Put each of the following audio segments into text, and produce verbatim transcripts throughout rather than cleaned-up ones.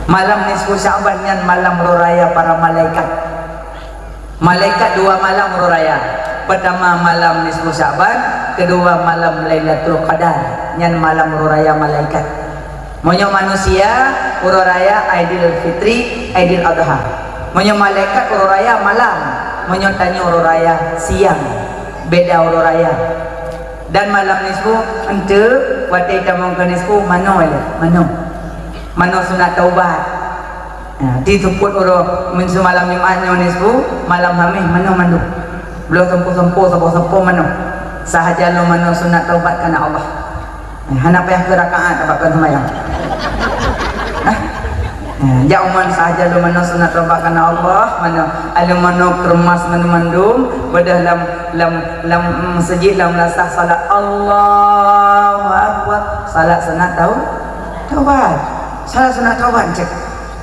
Malam nisfu Sya'ban nyan malam uroe raya para malaikat. Malaikat dua malam uroe raya. Pertama malam nisfu Sya'ban, kedua malam Lailatul Qadar. Nyan malam uroe raya malaikat. Meunyoe manusia, uroe raya Aidil Fitri, Aidil Adha. Meunyoe malaikat, uroe raya malam. Meunyoe tanyoe, uroe raya siang. Beda uroe raya. Dan malam nisfu, enteuk watèe tamong keu nisfu, manoe lé, manoe. Manoe sunat taubat. Nah, di seupôt uroe, meunyoe malam Jumat nyoe nisfu, malam Hamih manoe mandum. Bloe sempo-sempo, sempo-sempo manoe. Sahaja lôn manoe sunat taubat keu Allah. Nah, hana payah keu rakaat, abakon seumayang. Hah? Nah, jak uman sahaja lôn manoe sunat taubat keu Allah, manoe, alun manoe keureumas mandum-mandum, beudôh lam lam, lam meuseujid, lam lasah salat, Allahu Akbar. Salat sunat tau-, taubat. Salat sunat taubat cit.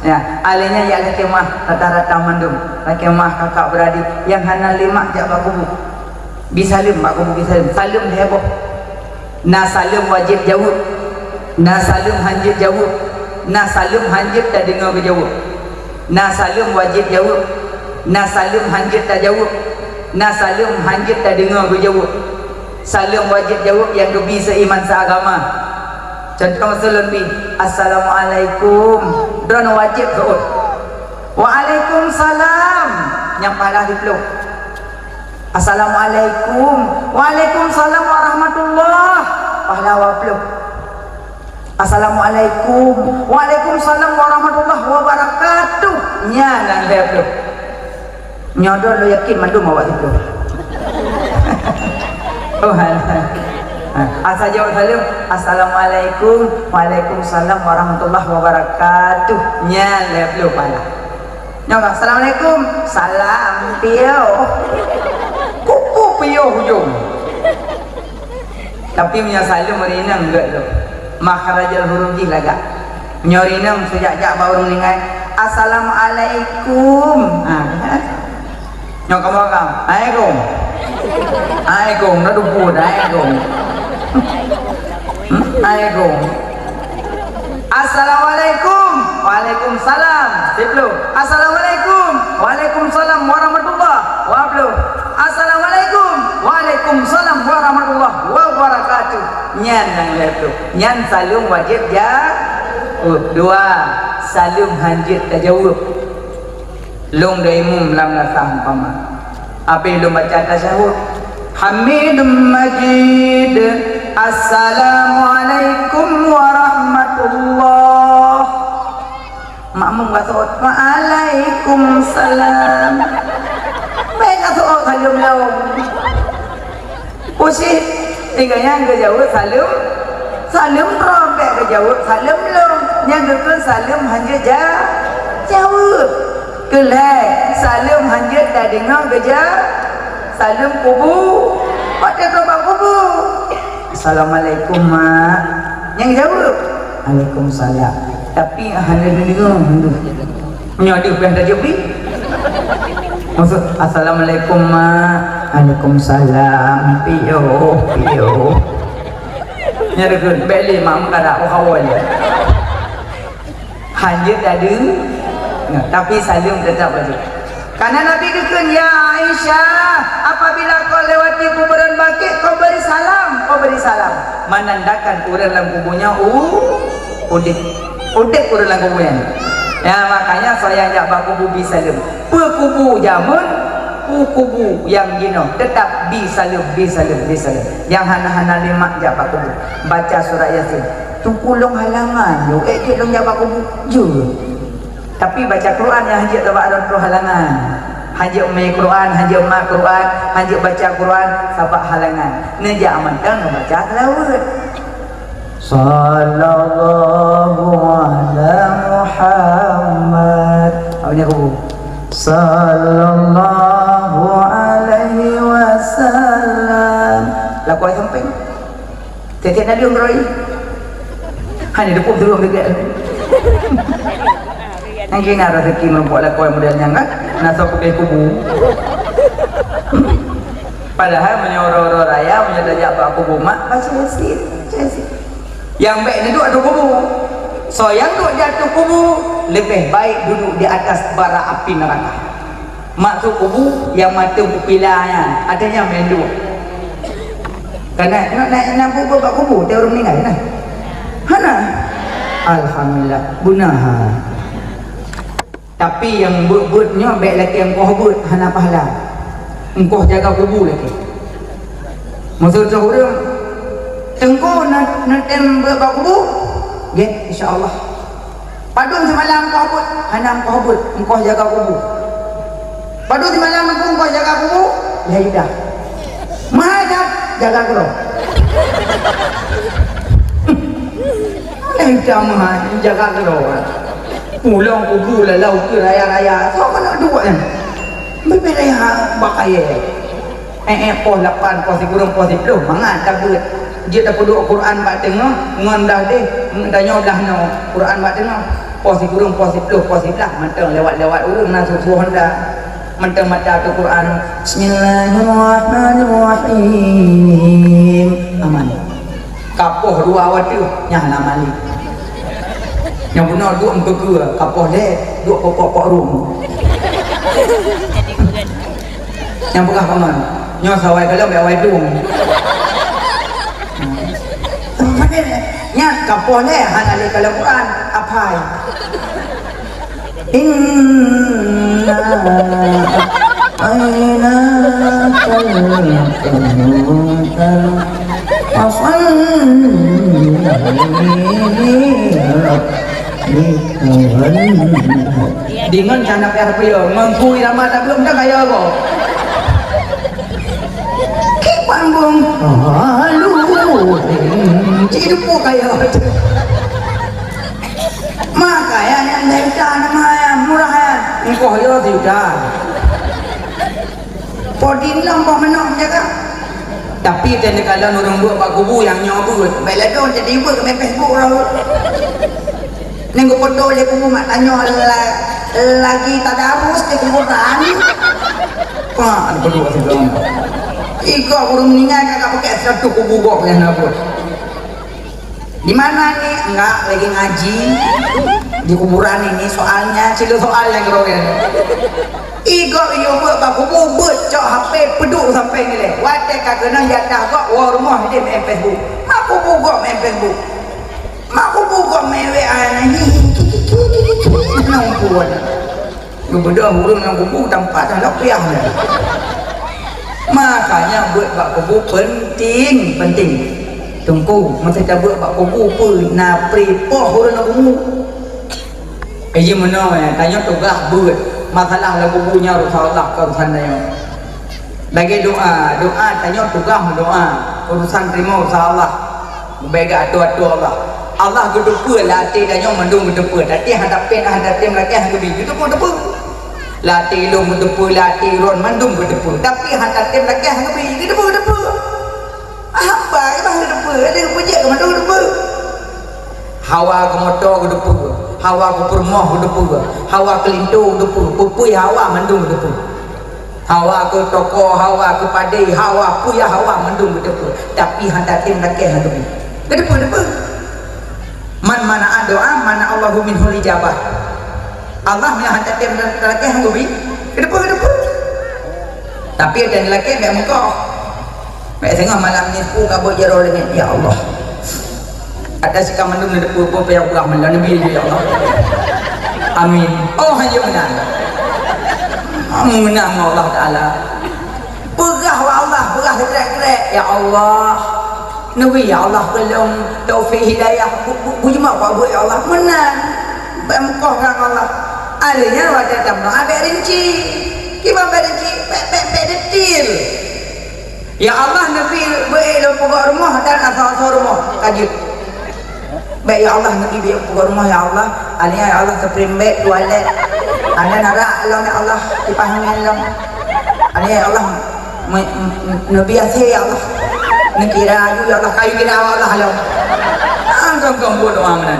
Ya, alèh nyan jak lakèe meu'ah rata-rata mandum. Lakèe meu'ah kakak beuradèk nyang hana lé mak jak bak kubu. Bi saleuem bak kubu, bi saleuem. Saleuem lhèe boh. Na saleuem wajéb jaweueb. Na saleuem hanjeuet jaweueb. Na saleuem hanjeuet tadeungoe geujaweueb. Na saleuem wajéb jaweueb. Na saleuem hanjeuet tajaweueb. Na saleuem hanjeuet tadeungoe geujaweueb. Saleuem wajéb jaweueb nyang geubi seuiman seuagama. Cuntoh, miseu lôn bi, "Assalamualaikum." Droeneuh wajéb seuôt. "Waalaikumsalam." Nyang pahala siplôh. "Assalamualaikum." "Waalaikumsalam warahmatullah." Pahala dua plôh. "Assalamualaikum." "Waalaikumsalam warahmatullahi wabarakatuh." Nyan nyang lhèe plôh. Nyoe droe lôn yakin mandum awak siplôh. Oh, alah. Ha, asai jaweueb saleuem, "Assalamualaikum." "Waalaikumsalam warahmatullahi wabarakatuh." Nyan lhèe plôh pahala. Nyoe ka, "Assalamualaikum." "Salam, piôh." Kuku piôh ujong. Tapi meunyoe saleuem rinang gèt lom. Makhrajul huruf jih lagak. Nyoe rinang sejak jak bak ureueng tinggai, "Assalamualaikum." Ha, kan? Nyoe kamoe ka, "Alaikum." "Alaikum." Dah dubu, "Alaikum." Hmm? "Alaikum." "Assalamualaikum." "Waalaikumsalam." Siplôh. "Assalamualaikum." "Waalaikumsalam warahmatullah." Dua plôh. "Assalamualaikum." "Waalaikumsalam warahmatullah wabarakatuh." Nyan nyang lhèe plôh. Nyan saleuem wajéb ja-, oh, dua. Saleuem hanjeuet tajaweueb. Lôn dua imum lam lasah umpama. Abéh lôn baca tasyahud, "Hamidum Majid, Assalamualaikum warahmatullah." Makmum ka seuôt, "Waalaikumsalam." Bèk ka seuôt saleuem lom. Pusih, tinggai nyan geujaweueb saleuem, saleuem droe, bèk geujaweueb saleuem lom. Nyan geukheun saleuem hanjeuet ja-, jaweueb. Keu lhèe, saleuem hanjeuet tadeungoe geuja-, saleuem kubu, watèe trôh bak kubu. "Assalamualaikum, Mak." Nyang jaweueb, "Waalaikumsalam." Tapi hana neudeungoe, hana. Nyoe deuh pih tajak bri. Maksud, "Assalamualaikum, Mak." "Waalaikumsalam." Piôh, piôh. Nyan deuh kheun, bèk lé mak meukadak, oh, hawa nyan. Hanjeuet tadeungoe, tapi saleuem teutap wajéb. Karena Nabi geukheun, "Ya Aisyah, apabila kau lewati kuburan Baqi, kau beri salam, kau beri salam." Menandakan ureueng lam kubu nyan u-, udép. Udép ureueng lam kubu nyan. Ya, makanya soe nyang jak bak kubu bi saleuem. Peue kubu jameun, peue kubu nyang jinoe, teutap bi saleuem, bi saleuem, bi saleuem. Nyang hana-hana lé mak jak bak kubu. Baca surat Yasin. "Teungku, lôn halangan, yôh, ék jeuet lôn jak bak kubu." Jeuet. Tapi baca Quran nyang hanjeuet bak droe halangan. Hanjeuet mé Quran, hanjeuet ma Quran, hanjeuet baca Quran, sabab halangan. Neujak mantong neubaca seulaweuet. Sallallahu ala Muhammad. Apa nyan kubu? Sallallahu alaihi wasallam. Lakoe sampéng. Tiep-tiep Nabi meuroi. Hana dipeuduek deungon geuget. Nyang kina rezeki meureumpok lakoe model nyan kan? Na soe peuke kubu. Padahai meunyoe uroe-uroe raya, meunyoe tajak bak kubu mak, baca Yasin, baca Yasin. Nyang bèk neuduek ateueh kubu. Soe nyang duek di ateueh kubu, Leubeh baik duduk di atas bara api neraka. Masuk kubu nyang mata pupila nyan, ada nyang meuduek. Kana nak naik nabuk bak kubu, teu ureuëng meninggai nah. Hana. Alhamdulillah, beuna ha. Tapi nyang beuet-beuet nyoe bék lakée engkoh beuet, hana pahala. Engkoh jaga kubu lakée. Maksud ureuëng, "Teungku, na, na tem beuet bak kubu?" "Nggih, insya Allah." "Padum simalam engkoh beuet?" "Hana engkoh beuet, engkoh jaga kubu." "Padum simalam engkoh jaga kubu?" "Lhèe juta." "Mahai that, jaga keudroe." "Lhèe juta mahai, jaga keudroe." Pulang kubu lalau keu raya-raya. Soe keuneuk duek nyan? Beubeuraya bak kayèe. Eh, eh, poh lapan, poh sikureueng, poh siplôh, mangat tabeuet. Jeuet tapeuduek Quran bak teungoh, ngon dah deh, tanyoe dah noe Quran bak teungoh. Poh sikureueng, poh siplôh, poh siblaih, mantong lewat-lewat ureuëng na susu Honda. Mantong mata tu Quran. Bismillahirrahmanirrahim. Aman. Kapoh dua watèe, nyan hana malik. Nyang beuna duek meukeue, kapoh lhèe, duek pokok-pokok rum. Nyang peugah paman, nyoe sawai kalon bèk awai dum. Nyan kapoh lhèe, hana lé kalon Quran, aphai. Inna a'tainakal kautsar. Fasalli li rabbika wanhar. Deungon cara payah piôh, ngon kui rama tabeuem dah kaya kok. Kik panggung. Alu. Cik dupo kaya. Makanya nyang dari sana mah murah ya. Engkoh yo tidak. Podi enam boh menok jaga. Tapi tadi kalau ureuëng beuet bak kubu nyang nyoe beuet. Baik ladon jadi beuet keu Facebook orang. Neng geupeutôi lé kubu mak tanyoe la-, lagi tadarus di kuburan. Pak, beudôh sigoe. Igoe ureuëng meninggai ka, ka pakai seratus kubu gob nyang na buet. Di mana ni? Enggak, lagi ngaji. Di kuburan ini soalnya, cila soal nyang keroyan. Igoe iyo beuet bak kubu, beuet cok H P peuduek sampai nilai. Watèe ka keunong jatah gob, woe rumoh di main Facebook. Mak kubu gob main Facebook. Mak kubu gob mewek aneuk nyan. Nang puan. Geubeudôh ureuëng ngon kubu tampa dah lok piah nyan. Makanya beuet bak kubu penting, penting. Teungku, masa tabeuet bak kubu peue na pri poh ureuëng ngon kubu. Iji meunoe, tanyoe tugaih beuet. Masalah lam kubu nyan urusan Allah, bukan urusan tanyoe. Lagèe doa, doa tanyoe tugaih meudoa, urusan teurimong urusan Allah. Leubeh geuatoe-atoe Allah. Allah geuteupeue lam até tanyoe mandum geuteupeue. Tapi hana tem, hana tem lakèe han geubi. Geuteupeue, teupeue. Lam até lôn geuteupeue, lam até droen mandum geuteupeue. Tapi hana tem lakèe han geubi. Geuteupeue, geuteupeue. Haba, bah geuteupeue. Ada geupeujeuet keu mandum geuteupeue. Hawa keu moto geuteupeue. Hawa keu peurumoh geuteupeue. Hawa keu linto geuteupeue. Peue-peue hawa mandum geuteupeue. Hawa keu toko, hawa keu padé, hawa peue hawa mandum geuteupeue, tapi hana tem lakèe han geubi. Geuteupeue, geuteupeue. Man mana'a doa, mana'allahu minhul ijabah. Allah meunyo hana tem lakèe han geubi, geuteupeue, geuteupeue. Tapi ada lakèe bèk meukoh. Bèk singoh malam nisfu ka beuet jaroe langèt, "Ya Allah, atas ka mandum neuteupeue peue nyang peugah meunan Nabi, ya Allah." Amin. Oh, hana meunan. Meunan ngon Allah Taala. Peugah bak Allah, peugah sikrek-krek, "Ya Allah, neubri ya Allah keu lôn taufik hidayah, bu-, bu-, bujeumak bak buet ya Allah." Meunan. Bèk meukoh ngon Allah. Alèh nyan watèe tameudoa bèk rinci. Kiban bèk rinci, bèk, bèk, bèk detail. Ya Allah, neubri beuék lôn peugöt rumoh dan asoe-asoe rumoh ka jeuet. Bèk, ya Allah, neubri beuék peugöt rumoh, ya Allah. Aneuk, ya Allah, spring bed, toilet. Aneuk narak lom, ya Allah, kipas angén lom. Aneuk, ya Allah, me-, me-, neubri asèe, ya Allah. Neukira aju, ya Allah, kayue kira Allah lom. Ah, gom-gom buet doa meunan.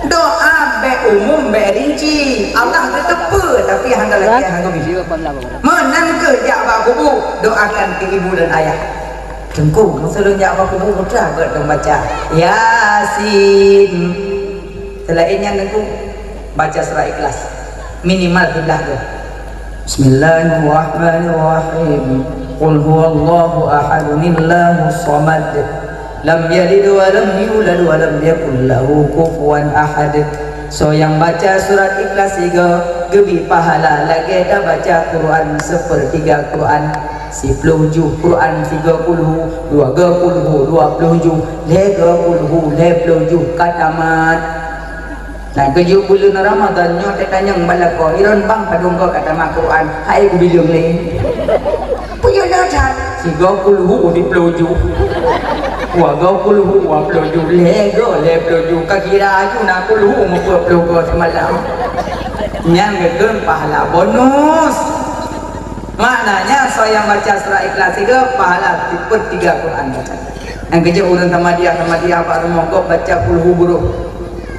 Doa bèk umum, bèk rinci. Allah geuteupeue, tapi hana lakèe, hana geubi. Meunan keuh jak bak kubu, doakan keu ibu dan ayah. Teungku, meuseu lôn jak bak kubu, putra geuh lôn baca Yasin. Selain nyan, Teungku, baca surah Ikhlas minimal siblah goe. Bismillahirrahmanirrahim. Qul huwallahu ahad, Allahus samad. Lam yalid wa lam yulad wa lam yakul lahu kufuwan ahad. Soe nyang baca surat Ikhlas sigoe, geubri pahala lagée tabaca Quran seupeurtiga Quran. Siploh juh Quran sigoe kulhu, dua goe kulhu dua ploh juh, lhée goe kulhu lhée ploh juh ka tamat. Nah, keujeuet buleuen Ramadhan nyoe teutanyong bak lakoe, "Iron bang padub goe ka tamat Quran?" "Hai kubileueng lé." Peue nyoe that? Sigoe kulhu siploh juh, dua goe kulhu dua ploh juh, lhée goe lhée ploh juh. Ka kira aju na kulhu meupeuet ploh goe seumalam. Nyan geukheun pahala bonus. Maknanya, soe nyang baca surat Ikhlas sigoe, pahala sipeuet tiga Quran baca. Nyang keujeuet ureuëng Samadiyah, Samadiyah bak rumoh gob baca kulhu buroh.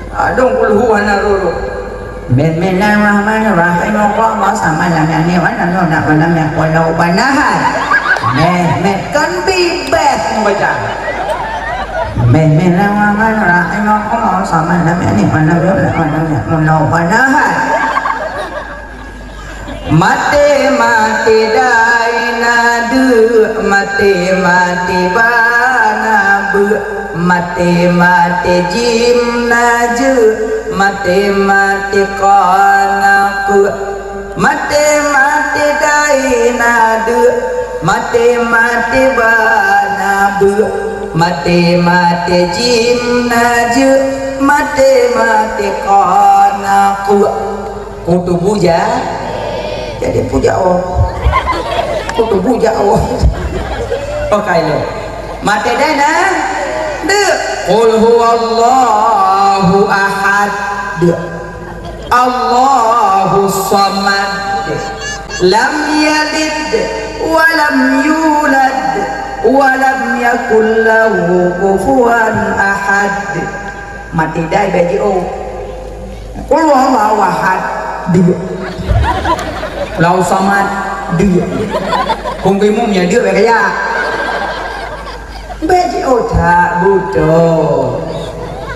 Adong kulhu hana ruru. Bismillahirrahmanirrahim. Allahu samad, lam yalid wa lam yulad wa lam yakul lahu kufuwan ahad. Meh, meh, kan bibeh baca. Bismillahirrahmanirrahim. Allahu samad, lam yalid wa lam yulad wa lam yakul lahu kufuwan ahad. Maté-maté dai na deuk, maté-maté ba na beuk, maté-maté jim na jeuet, maté-maté ka na peuet. Maté-maté dai na deuk, maté-maté ba na beuk, maté-maté jim na jeuet, maté-maté ka na peuet. Kutubu ja-, jadi puja Allah. Kutubu ja-, Allah. Pakai le. Maté dai na deuk. Qul huwallahu ahad. Deuk. Allahus samad. Deuk. Lam yalid wa lam yulad wa lam yakul lahu kufuwan ahad. Maté dai bèk jiôh. Qul huwallahu ahad, deuk. Allahu samad, deuk. Hong keumum nyan deuk bèk kajak. Bèk jiôh that beutôi.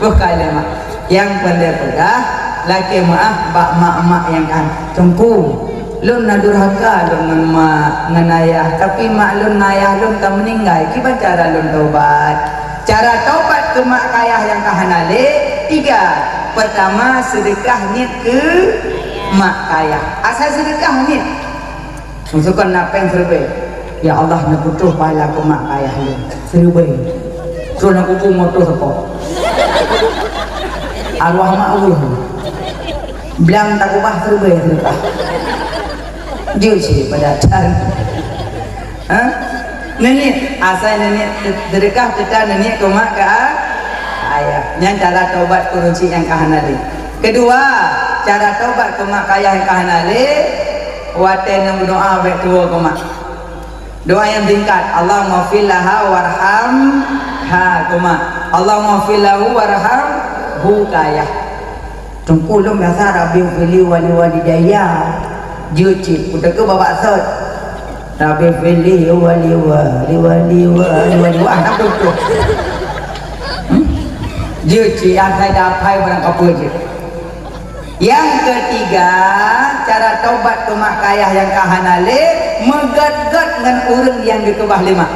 Beuh ka lé mak. Nyang peureulèe peugah, lakèe meu'ah bak mak-mak nyang kan. Teungku, lôn na durhaka lôn ngon mak, ngon ayah, tapi mak lôn ngon ayah lôn ka meuninggai, kiban cara lôn taubat? Cara taubat keu mak keu ayah nyang ka hana lé, tiga. Peurtama, seudeukah niet keu mak keu ayah. Asai seudeukah niet. Meusukon na péng siribèe. Ya Allah, neupeutroh pahala keu mak keu ayah lôn. Siribèe. Troh na kubu moto seupôt. Arwah mak ulôn. Blang takubah siribèe seudeukah. Jeuet cit pada tan. Ha? Neuniet, asai neuniet seudeukah teuka neuniet keu mak keu a-, ayah. Nyan cara taubat keu ureueng chik nyang ka hana lé. Keudua, cara taubat keu mak keu ayah nyang ka hana lé, watèe neumeudoa bèk tuwoe keu mak. Doa nyang singkat, Allahummaghfir laha warhamha keu mak. Allahummaghfir lahu warhamhu keu ayah. Teungku lôn biasa Rabbighfirli wa liwalidayya. Jeuet cit, kuteuka babak sot. Rabbighfirli wa liwa-, liwa-, liwa-, liwa-, liwa-, ah, tak beutôi. Hmm? Jeuet cit, asai dapai barang kapeue jeuet. Nyang keutiga, cara taubat keu mak keu ayah nyang ka hana lé, meugét-gét ngon ureueng nyang geukeubah lé mak.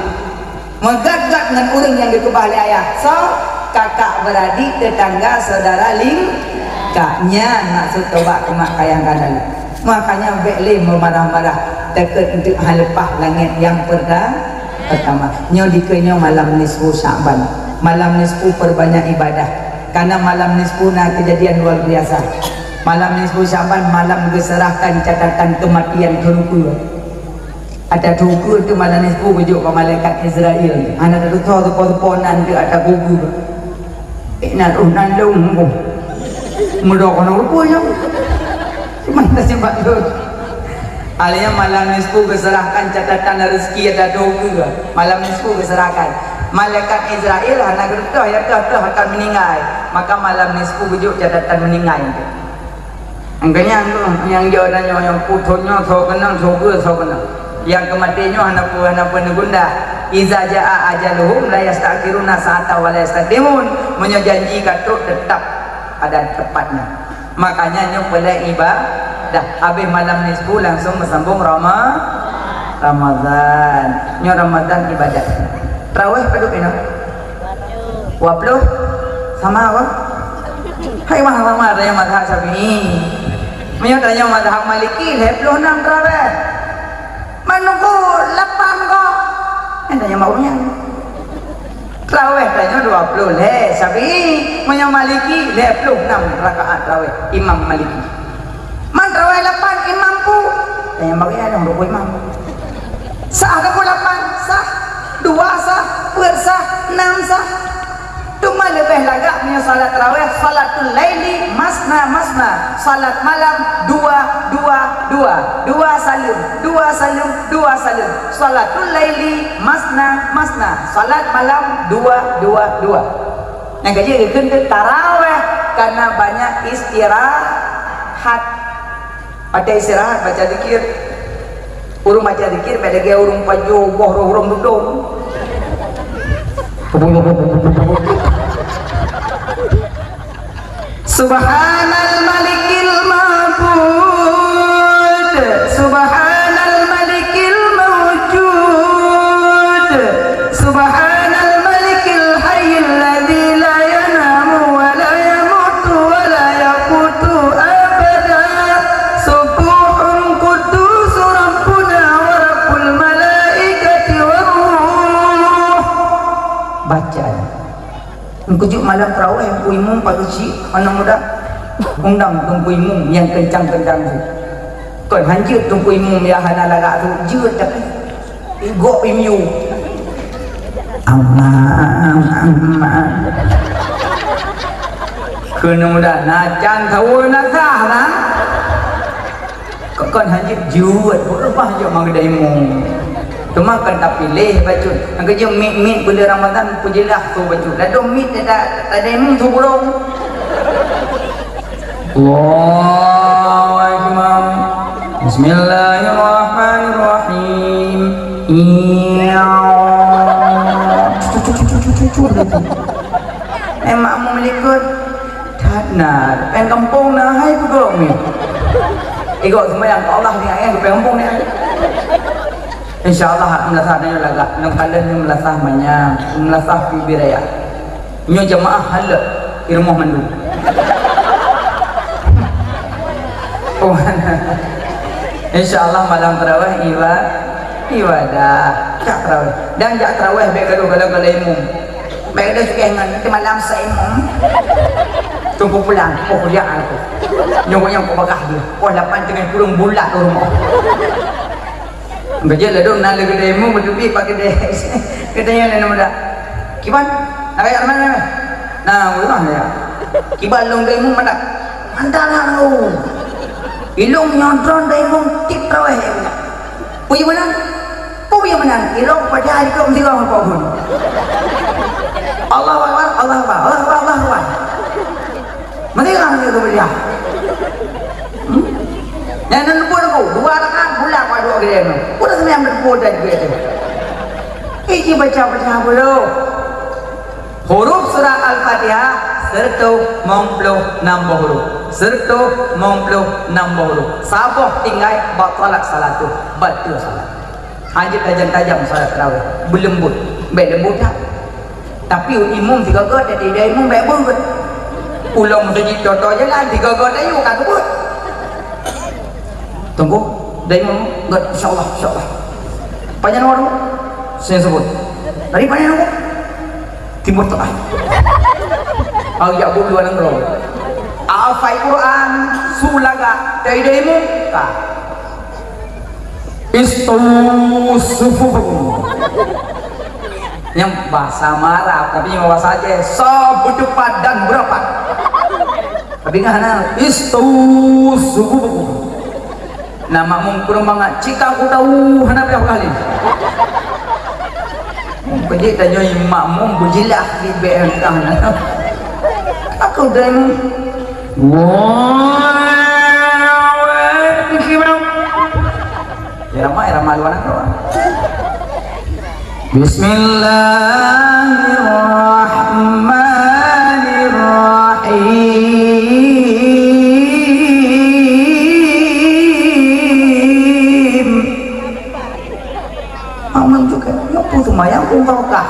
Meugét-gét ngon ureueng nyang geukeubah lé ayah. Soe? Kakak beuradik, teutangga, syedara lingka. Nyan maksud taubat keu mak keu ayah nyang ka hana lé. Makanya bèk lé meumarah-marah, takot eunteuk han leupah langèt nyang peurta-, peurtama. Nyoe dikeue nyoe malam nisfu Sya'ban. Malam nisfu peurbanyak ibadah. Karena malam nisfu na keujadian luar biasa. Malam nisfu Sya'ban malam geuseurahkan catatan keumatian keu ruku. Ata tugeue teuh malam nisfu geujok bak malaikat Israel. Hana tatutoe seupôt-seupôt nan teuh ata tugeue. Eh, na roh nan lôn boh. Meudok keunoe rupa nyoe. Cuma teuseumpat lôn. Akhirnya malam nisfu geuseurahkan catatan rezeki ata tugeue. Malam nisfu geuseurahkan. Malaikat Israel hana geuteutoe, ya teuh-teuh akan meuninggai. Maka malam nisfu geujok catatan meuninggai. Angkanya nyang jauh dan nyoe, nyang puthon nyoe, soe keunong, soe keue, soe keunong. Nyang keumaté nyoe hana peue, hana peue neugundah. Iza jaa ajaluhum la yasta'khiruna sa'atan wa la yastaqdimun. Meunyoe janji ka trok, teutap. Ada tepatnya. Makanya nyoe peureulèe ibadah. Habis malam nisfu langsung meusambong Rama-, Ramadan. Nyoe Ramadan ibadah. Tarawih padum inoe? Dua puluh? Sama apa? Hai, mah sama ada yang mazhab Syafi'i. Meunyoe tanyoe mazhab Maliki, lhèe ploh nam tarawih. Meunoe lapan kok. Nyang tanyoe mak ureueng nyan. Tarawih tanyoe dua ploh lhèe, Syafi'i. Meunyoe Maliki, lhèe ploh nam rakaat tarawih imam Maliki. Man tarawih lapan imam pu. Tanyoe mak ureueng nyan dong dua ploh imam. Sah dua ploh lapan, sah. Dua sah, peuet sah, nam sah. Teuma leubeh lagak meunyoe salat tarawih, salatul laili masna masna, salat malam dua, dua, dua, dua saleuem, dua saleuem, dua saleuem. Salatul laili masna masna, salat malam dua, dua, dua. Nyang ka jeuet geukheun keu tarawih, karena banyak istirahat. Watèe istirahat baca zikir. Ureueng baca zikir bèk lagèe ureueng pajoh boh roh ureueng dudong. Subhanal Malikil Ma'bud, Subhanal Malikil Maujud, Subhanal Malikil Hayyil Ladzi la yanamu wa la yamutu wa la yaqutu abada. Subbuhun Quddusu Rabbuna wa Rabbul Malaikati war Ruh. Baca. Meukeujuk malam tarawih, Teungku Imum padusi aneuk muda. Undang Teungku Imum nyang keuncang-keuncang tu. Kon hanjeuet Teungku Imum nyang hana lagak tu, jeuet tapi igok imum. Aman, aman. Keuneuk muda na can thawe na sah na. Kon hanjeuet jeuet, beureumbah jeuet meugeudai imum. Teuma kan tapiléh bacut. Nyang keujeuet miet-miet buleuen Ramadhan peujeulaih su bacut. Ladôm miet tada, tada imum su burông. Allahu Akbar. Bismillahirrahmanirrahim. Iya. Eh, makmum likot. That na, péng gampông na hai peugok ni. Igok seumayang keu Allah ni, eh, péng gampông ni, eh. Insya Allah, meulasah nyoe lagak. Nyoe kalon nyoe meulasah manyang, meulasah pih bie raya. Nyoe jamaah halot di rumoh mandum. Oh, insya Allah malam tarawih iba-, ibadah. Jak tarawih. Dan jak tarawih bèk gadoh galak-galak imum. Bèk deh sukée ngon teumalam sa imum. Teungku pulang, oh, kuliah aku. Nyoe nyang kubagah dia. Oh, lapan teungoh kureueng bulat u rumoh. Beujeuet ladôm na lé geudée imum beuteubiet bak geudée. Geudée nyan lé muda. Kiban, na kaya mana? Nah, ulang ya. Kiban lôn geudée imum mana? Mantap lah lu. Ilong nyontron geudée imum tip traweh ya. Puji mana? Peue nyang meunan? Ilong paja ikok meusigoe ngon pohon. Allahu Akbar, Allahu Akbar, Allahu Akbar, Allahu Akbar. Meusigoe ngon pohon dia. Hmm? Nyang nan luput aku, dua rakaat bulat pada dua kali tu. Udah semayang berpuluh dan dua tu. Iji baca-baca apa tu? Huruf surah Al-Fatihah, sireutoh limong ploh nam boh huruf. Sireutoh limong ploh nam boh huruf. Saboh tinggai batalat salatuh, batal salat. Hanjeuet tajam-tajam salat tarawih, beuleumbot, bèk leumbot that. Tapi imum sigoe-goe, teuingat imum bèk beuet. Ulông meuseujid toto jalan, sigoe-goe tayue ka keubeuet. Tunggu, dari imum, göt, insyaallah, insyaallah. Panjang nomor tu? Saya sebut. Dari panjang nomor? Timur Tengah. Au jak bulu alang rong. Hafai Quran, su lagak, dari imum, ka. Istawu sufufakum. Nyang bahasa Arab, tapi nyang bahasa Aceh, sob beutupat dan beurapat. Tapi nggak hana, istawu sufufakum. Nah, makmum kurang bangat, cika aku tahu, hana payah kali. Kejit tanya makmum berjilah di B M K. Aku dan Allahu Akbar. Irama, irama luar negara. Bismillahirrahmanirrahim. Tokah.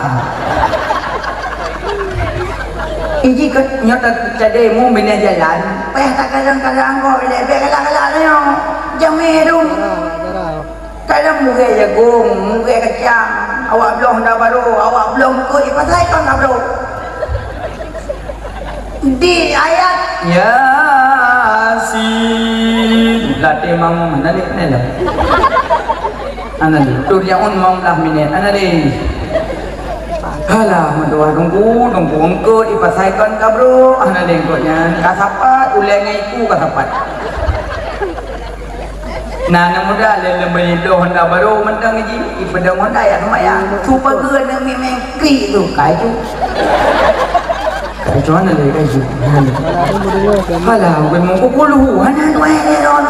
Iji ke nyoe ta-, tadi mu bina jalan, payah takalon-kalon anggô ilée, bèk galak-galak nyoe. Jamé dum. Kadang mugée jagong, mugée kacang, awak bloe honda barô, awak bloe eungkôt, ipasai kon ka brôk. Di ayat Yasin. Latih mamong, hana lé, hana lé. Hana lé. Tur yaun mamong lah minit, hana lé. Alah, meutuah tunggu, tunggu eungkôt, ipasai kon ka brôk, hana lé eungkôt nyan. Ka sapat, ulée ngon iku ka sapat. Nah, aneuk muda lé leumbah nyoe honda barô mantong ji, ipeudong honda ya seumayang. Su pageue aneuk miet-miet krik tu, kaju. Kaju mana lé kaju? Alah, bukan mau pukul lu, hana tu eh, eh, ron.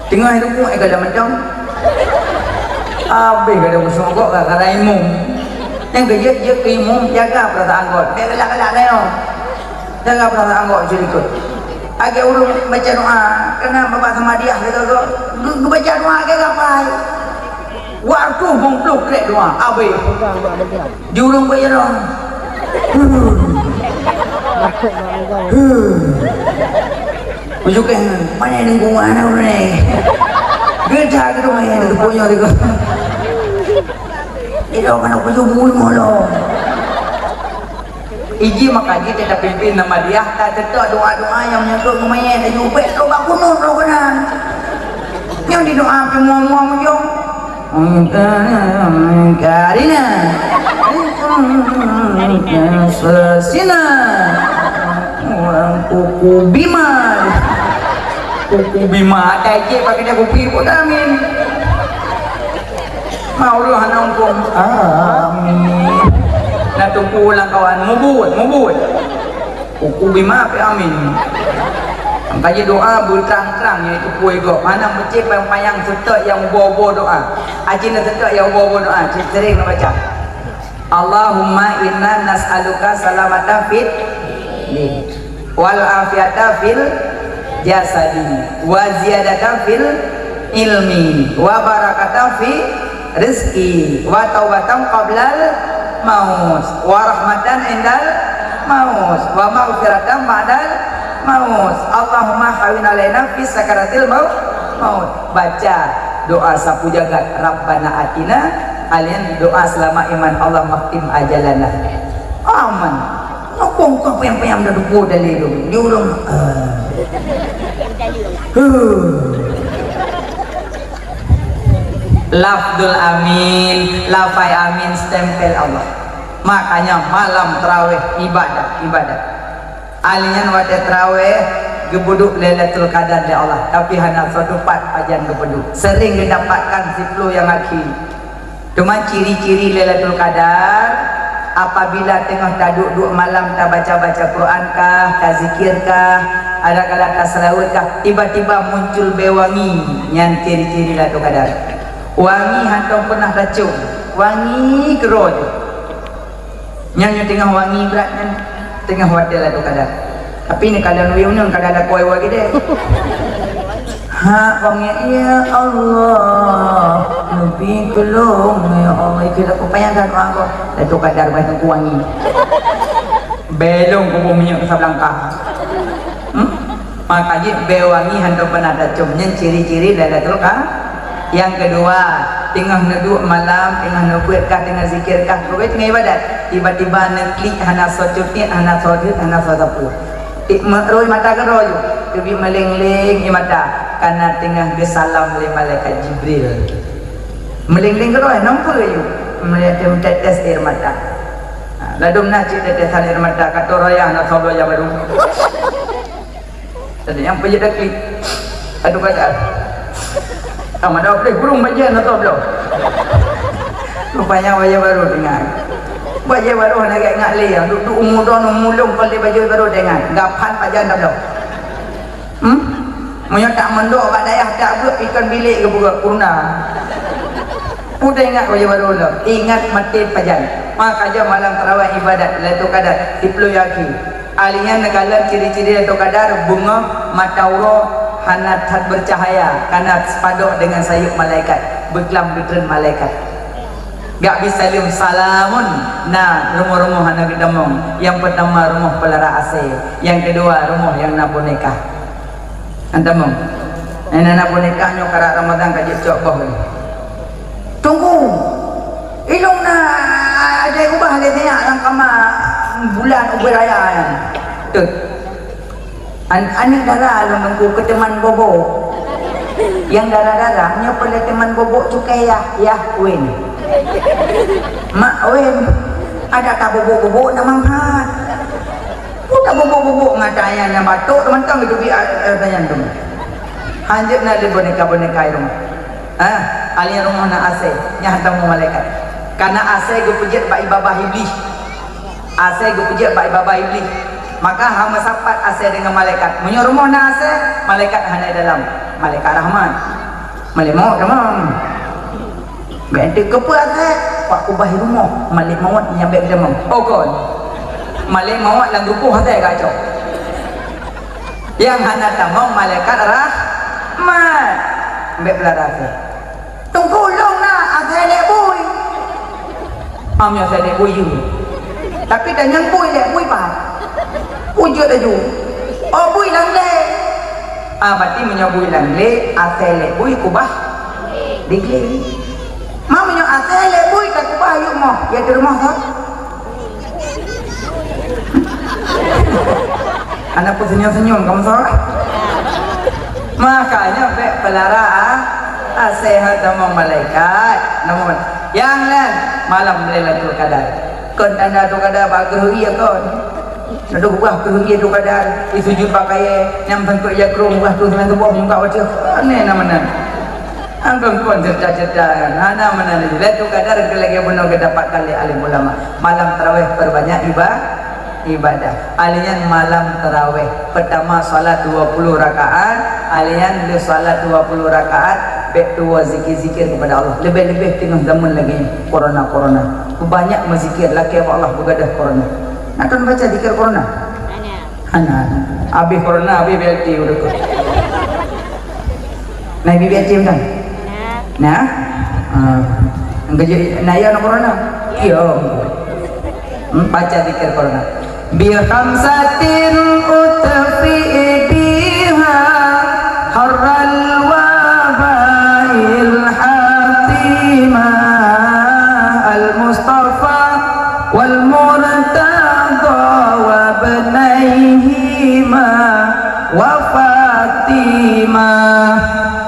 Tengah itu pun eh, kada macam. Habis kada bersongkok, kada imum. Yang kejut, jut ke imum, jaga perasaan kau. Dia galak-galak dah, ya. Jaga perasaan kau, jut ikut. Agak urung baca doa, kena bapak sama dia, kata kau, ge-, gebaca doa ke gapai. Waktu bungkluh krek doa, habis. Di urung baca doa. Hmm. Hmm. Ujuk kan, mana yang gua anak ni? Geja ke rumah yang punya juga. Itu kan aku jumpa mulu. Iji maka jih teuka pimpin nama dia, ka teutok doa-doa nyang menyangkut ngon manyét, laju ubek lôn bak kunut lôn keunan. Nyang didoa pih mua-mua mujong. Karina. Sesina. Kuku bima. Kuku bima, ada je pakai dia kupi pun amin. Mau lu hana hukum. Amin. Nah, tunggu ulang kawan. Mubut, mubut. Uku bima pe amin. Angka je doa beutrang-trang, iaitu kue gob. Hana meucit payang-payang seutôt nyang ubo-ubo doa. Aci na seutôt nyang ubo-ubo doa. Cit sering na baca. Allahumma inna nas'aluka salamatan fid din. Wal afiata fil jasadi, wa ziyadatan fil ilmi, wa barakatan fi rizqi, wa taubatan qablal maut, wa rahmatan indal maut, wa maghfiratan ba'dal maut. Allahumma hawin alaina fi sakaratil mau-, maut. Baca doa sapu jagat, Rabbana atina, alian doa selama iman, Allahumma khtim ajalana. Aman. Ngopong kong payam-payam dah dupo dalé tu. Di urung. Ah. Huh. Lafzul amin, lafai amin, stempel Allah. Makanya malam tarawih ibadah, ibadah. Alian watée tarawih geubeuduek Lailatul Qadar lé Allah, tapi hana soe teupat pajan geubeuduek. Sering geudapatkan siploh nyang akhé. Teuma ciri-ciri Lailatul Qadar, apabila teungoh taduek-duek malam tabaca-baca Quran kah, tazikir kah, ada kala tasalawat kah, tiba-tiba muncul bée wangi, nyan ciri-ciri Lailatul Qadar. Wangi hantom peunah tacium, wangi keudroe jih. Nyan nyang teungoh wangi brat nyan, teungoh watée Lailatul Qadar. Tapi neukalon weueh uneung kada ada koi wah gidée. Ha, kong ya, ya Allah, neubi keulong, ya Allah, ikeu aku payah dah doa kong. Lailatul Qadar bah teungku wangi. Belong kubu minyak ke sablangkah. Hmm? Maka jih bée wangi hantom peunah tacium. Nyan ciri-ciri Lailatul Qadar. Nyang keudua, teungoh neuduek malam, teungoh neubeuet kah, teungoh zikir kah, keubiet teungoh ibadat, tiba-tiba neuklik hana soe cutiet, hana soe deuek, hana soe sapeue. Tik meurôi mata keudroe ju, keubiet meuleng-leng i mata, kana teungoh geusalam lé malaikat Jibril. Meuleng-leng keudroe, nampak ju, meutetes air mata. Ha, ladôm na cit tetesan air mata, ka troh raya hana soe bloe nyang barô. Tadi nyang peuet dak klik. Aduh, kada. Ah, mada boleh burung bajian atau belum? Rupanya bajai baru dengar. Bajai baru hana ingat lé. Duk, duk umur don, umur lom, kalau bajai baru dengar. Gapan pajan dah belum? Hmm? Meunyoe tak mondok bak dayah tak buet ikan bilik ke buka kurna. Udah ingat bajai baru lom. Ingat mati pajan. Maka jam malam tarawih ibadat Lailatul Qadar. Siploh yakin. Ahli nyan neukalon ciri-ciri Lailatul Qadar, beungoh mata uroe hana that beucahaya, kana sipadok deungon sayeuep malaikat, beuklam geutreun malaikat. Gak bi saleuem salamun, na rumoh-rumoh hana geutamong. Nyang peutama rumoh peulara asèe, nyang keudua rumoh nyang na boneka. Hana tamong. Nyang na boneka nyoe karab Ramadan ka jeuet cok boh lé. Teungku, ilôn na adoe ubah lé sinyak lam kama bulan ubé raya nyan. Teuh. An-, aneuk dara lôn Teungku keuteuman bobok. Nyang dara-dara nyoe peuleueh teuman bobok cukai yah, yah kuen. Mak wen, ada tabobok-bobok na manfaat. Peue tabobok-bobok ngon ata nyan nyang batuk teumantong itu bi a-, a-, ata nyan tu. Hanjeuet na lé boneka-boneka i rumoh. Ha, alia rumoh na asèe, nyan hantom malaikat. Kana asèe geupeujeuet bak babah Iblih. Asèe geupeujeuet bak babah Iblih. Maka hana meusapat asèe deungon malaikat. Meunyoe rumoh na asèe, malaikat hana i dalam. Malaikat rahmat. Malaikat maut tamong. Bèk teuh keupeue asèe, bak kubah rumoh, malaikat maut nyang bèk tamong. Oh kon. Malaikat maut lam rupoh asèe gacok. Nyang hana tamong malaikat rahmat. Bèk peulara asèe. Teungku lôn na asèe lhèe bui. Am nyoe asèe lhèe bui yue. Tapi dan nyang bui lhèe bui pat. Ujeuet laju. Oh bui lam glé. Ah, berarti meunyoe bui lam glé, asèe lhèe bui kubah di glé. Ma meunyoe asèe lhèe bui takubah yue moh, ya di rumoh soe? Hana peusenyum-senyum kamoe soe? Makanya bèk peulara, ah, asèe hana tamong malaikat. Namun, nyang laén malam Lailatul Qadar. Kon tanda tu kada bak geuh ie kon. Nado buah keuhun ie tu kada, isujud bak kayèe, nyang sangkot ie krueng buah tu seumén tuboh muka wajah. Aneh nama nan. Angkon kon cerita-cerita kan. Hana mana ni. Lailatul Qadar lagèe bunoe geudapatkan lé alim ulama. Malam tarawih perbanyak iba-, ibadah. Alian malam tarawih. Pertama salat dua puluh rakaat, alian le salat dua puluh rakaat, bèk tuwoe zikir-zikir kepada Allah. Lebih-lebih teungoh zaman lagi corona-corona. Banyak meuzikir lakèe bak Allah beugadoh corona. Akan baca zikir corona? Hana. Hana. Habis corona, habis B L T udah tu. Naik B L T kan? Nah. Nah? Ah. Engkau jadi naya nak corona? Iya. Hmm, baca zikir corona. Bi khamsatin utfi biha harral wabail hatima al Mustafa wal Murtada wa bnaihima wa Fatimah.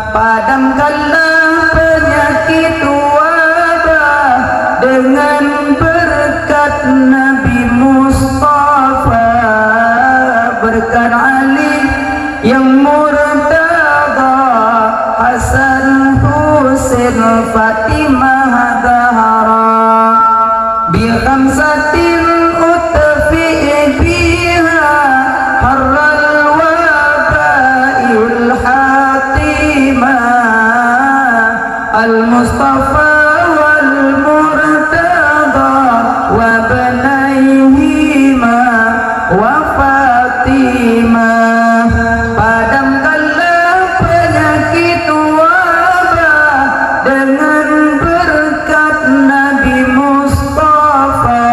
Padamkanlah penyakit wabah dengan berkat Nabi Mustafa, berkat Ali yang Murtada, Hasan, Husain, Fatimah, Zahra. Bi khamsatin utfi biha harral wabail hatima al Mustafa wal Murtada wa bnaihima wa Fatimah. Padamkanlah penyakit wabah dengan berkat Nabi Mustafa,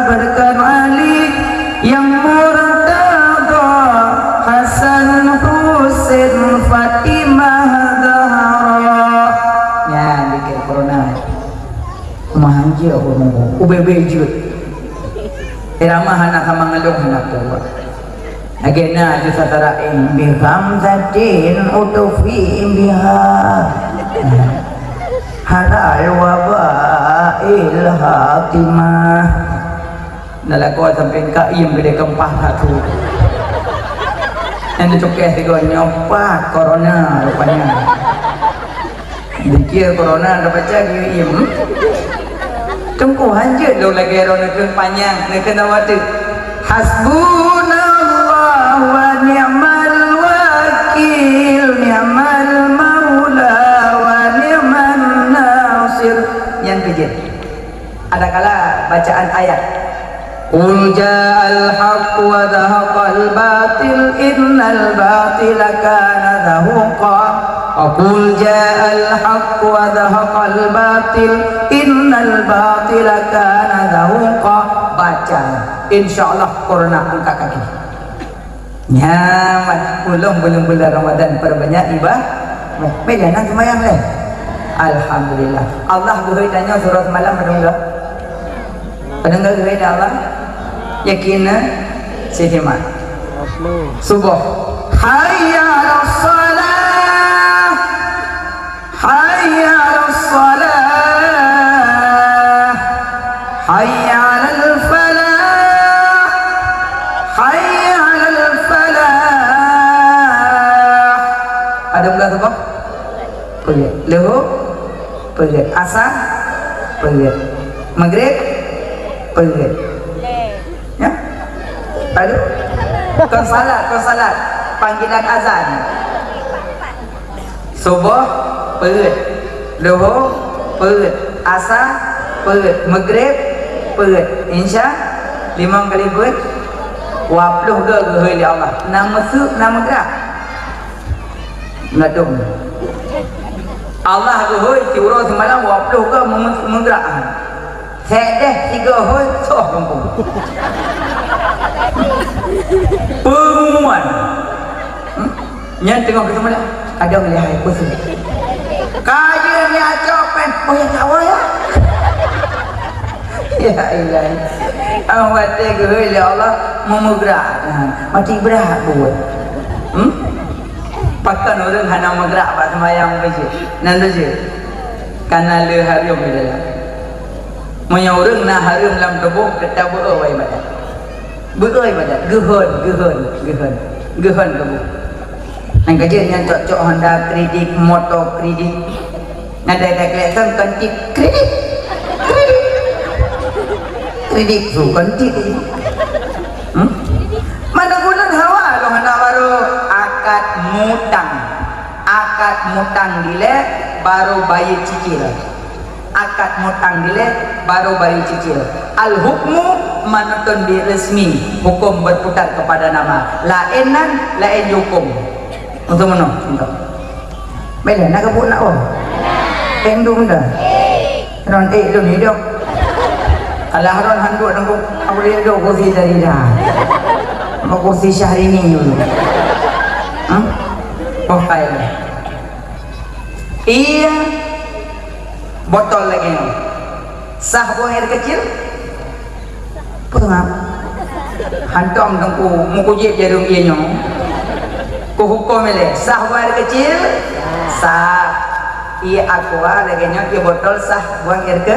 berkat Ali yang Murtada, Hasan, Husain, Fatimah, Zahra. Nyan zikir corona. Kumaha jeuet, ubé-ubé jeuet. Irama hana sama ngelung hana kuat. Lagèe na ju sasara in bi khamsatin utfi biha harral wabail hatima. Na lakoe sampoe ka iem geudeh keumpah satu. Nyang teucukeh sigoe nyoe pat corona rupanya. Zikir corona tabaca geuyue iem. Teungku hanjeuet lôn lagèe droeneuh keu panyang, neukeunoe watèe. Hasbunallah wa ni'mal wakil, ni'mal maula wa ni'man nasir. Nyan keujeuet. Adakala bacaan ayat, "Qul ja'al haqq wa zahaqal batil, innal batila kana zahuqa." Qul ja'al haqq wa zahaqal batil, innal batila kana zahuqa. Baca. Insya Allah corona angkat kaki. Nyan, ulôn buleuen-buleuen Ramadan perbanyak iba-, beda na seumayang lé. Alhamdulillah. Allah geuhôi tanyoe surah semalam padum geuh. Padum geuh geuhôi Allah. Yakin na? Simak. Suboh. Hayya 'alas shalah. Hayya 'alas shalah. Hayya 'alal falah. Hayya 'alal falah. Padum geuh suboh? Peuet. Luhô? Peuet. Asa? Peuet. Maghrib? Peuet. Ya? Lalu? Kon salat, kon salat. Panggilan azan. Suboh, peuet. Luhô, peuet. Asa, peuet. Maghrib, peuet. Insya, limong kali peuet. Dua ploh geuh geuhôi lé Allah. Na meuseuk, na meugrak. Ladôm. Allah geuhôi siuroe simalam dua ploh geuh meu-, meugrak. Sék deh sigoe hôi, soh gampông. Peungumuman. Hmm? Nyan teungoh geuseumayang, kadang lihai peuseumayang. Ka jeuet lé acok péng, oh ya, tak apa ya. Ya ilahi. Ah, watèe geuhôi lé Allah meumeugra. Nah, mati brat buet. Hmm? Pakon ureueng hana meugrak bak seumayang beujeuet? Nan beujeuet. Kana le hareuem di dalam. Meunyoe ureueng na hareuem lam tuboh, teutap beu-o ibadat. Beu-o ibadat, geuhon, geuhon, geuhon. Geuhon tuboh. Nyang ka jeuet nyan cok-cok Honda kredit, moto kredit. Nyan dai-dai klakson kon cit, kredit. Kredit. Kredit su kon cit. Hmm? Mana guna hawa lôn hana baru akad mutang. Akad mutang dilèe baru bayeue cicil. Akad mutang dilèe baru bayeue cicil. Al hukmu manutun bi resmi, hukum berputar kepada nama. Laén nan, laén jukung. Untuk meunoe, contoh. Beda, nak kebut nak oh. Tendung dah. Ron eh lôn hidup. Alah ron handuk nunggu, apa dia duduk kursi tadi dah. Mau kursi Syahrini dulu. Hmm? Oh, kaya. Iya. Botol lagèe nyoe. Sah buang air kecil? Peungap. Hantom teungku meukujieb jaroe ié nyoe. Keu huköm ilèe, sah buang air kecil? Sah. Ié aqua lagèe nyoe, ié botol sah buang air ke?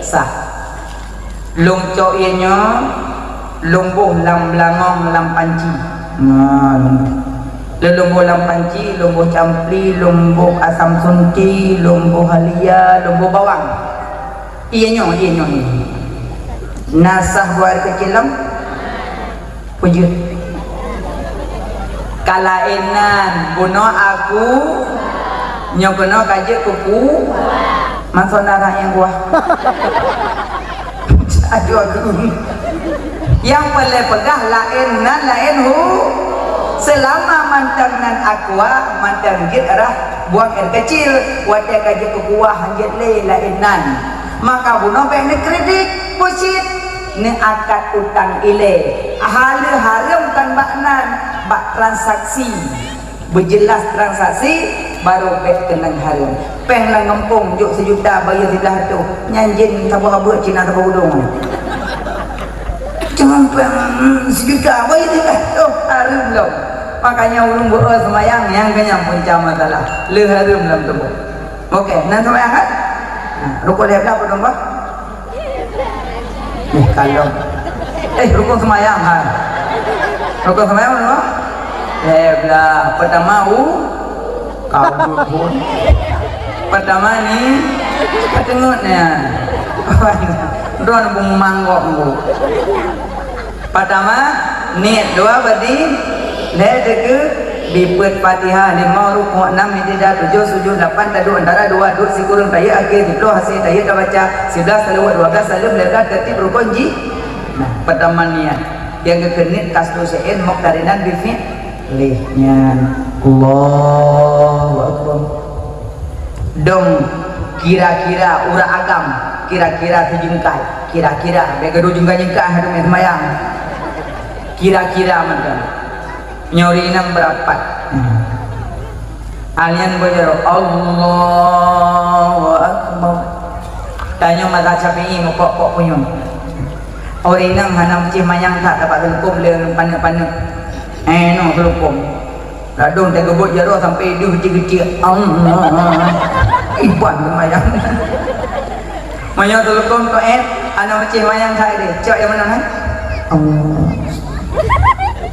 Sah. Lôn cok ié nyoe, lôn boh lam beulangong lam panci. Nah, lôn boh. Lôn, lôn boh lam panci, lôn boh campli, lôn boh asam sunti, lôn boh halia, lôn boh bawang. Ié nyoe, ié nyoe, ié nyoe. Na sah buang air kecil lom? Peujeuet. Ka laén nan, bunoe aku, nyoe keunoe ka jeuet keu ku, masa na rak nyang kuah. Aduh, aku. Nyang peureulèe peugah laén nan, laén hu. Seulama mantong nan aqua, mantong jeuet rhah buang air kecil, watèe ka jeuet keu kuah, jeuet lé laén nan. Maka bunoe bèk neukredit, peucit, neuakad utang ilèe. Hal hareuem kon bak nan, bak transaksi. Beujeulaih transaksi, baru bèk keunong hareuem. Péng lam gampông jok sijuta, bayeue siblaih reutôh. Nyan jén saboh abeuet Cina saboh udong. Cuma péng sijuta, bayeue siblaih reutôh, hareuem lom. Makanya ureueng beu-o seumayang, nyang keunyan punca masalah. Le hareuem lam tuboh. Oke, nan seumayang kan? Nah, rukon lhèe blah padum bah? Eh, kalon. Eh, rukon seumayang ha. Rukon seumayang mana? Lhèe blah. Pertama u, kau pun. Pertama ni, ketengut ni. Drone pun manggok tu. Pertama, niet dua badi, lhèe dikeue, bipeuet Fatihah, limong rukuk, nam itidal, tujoh sujud, lapan taduek antara dua, duek sikureueng tahiyat akhé, siploh hase tahiyat tabaca, siblaih salawat, dua blah saleuem, lhèe blah tertib rukun jih. Nah, pertama niet. Nyang keu niet qasdu syai'in muqtarinan bi fi'lih nyan. Allahu Akbar. Dong kira-kira urat agam, kira-kira sijeungkai, kira-kira, bèk gadôh jeungkai-jeungkai, hadeuh meuseumbahyang. Kira-kira mantong. Nyoe ureueng inong beurapat. Hmm. Alien beujaroe, Allahu Akbar. Tanyoe mazhab Syafi'i meupok-pok punyueng. Ureueng inong hana meucéh manyang that, tapak teuleukom lé paneuk-paneuk. Eh, nyoe teuleukom. Ladôm teugeubeuet jaroe sampai deuh geucik-geucik. Allah. Iban seumayang. Meunyoe teuleukom toet, hana meucéh manyang that deh. Cok nyang meunan, hai? Allah.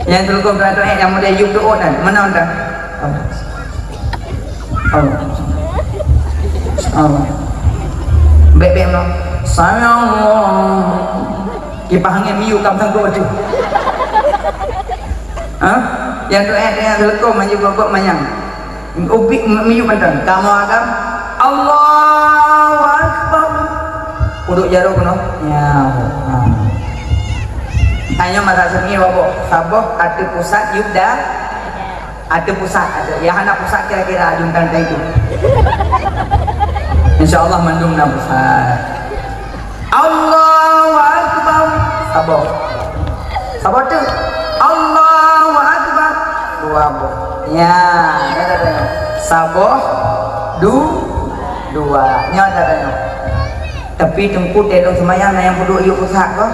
Nyang teuleukom toet-toet nyang model yub teuôt nyan, meunan tan? Allah. Allah. Allah. Bèk-bèk meunan. Sayang Allah. Kipaih angén miyup ka meusangkot tu. Ha? Nyang doa, nyang teuleukom maju babak manyang. Ubit miyup mantong. Kamoe agam. Allahu Akbar. Uduk jaroe keunoe. Ya. Ha. Tanyoe mazhab Syafi'i babak. Saboh ateueh pusat yub da. Ateueh pusat, ateueh. Ya hana pusat kira-kira aju tan itu. Insya Allah mandum na pusat. Allahu Akbar. Saboh. Saboh tu. Allahu Akbar. Dua boh. Ya, ya dah tengok. Saboh, du, dua. Nyoe dah tengok. Tapi teungku teuh seumayang na nyang peuduek yub pusat ko.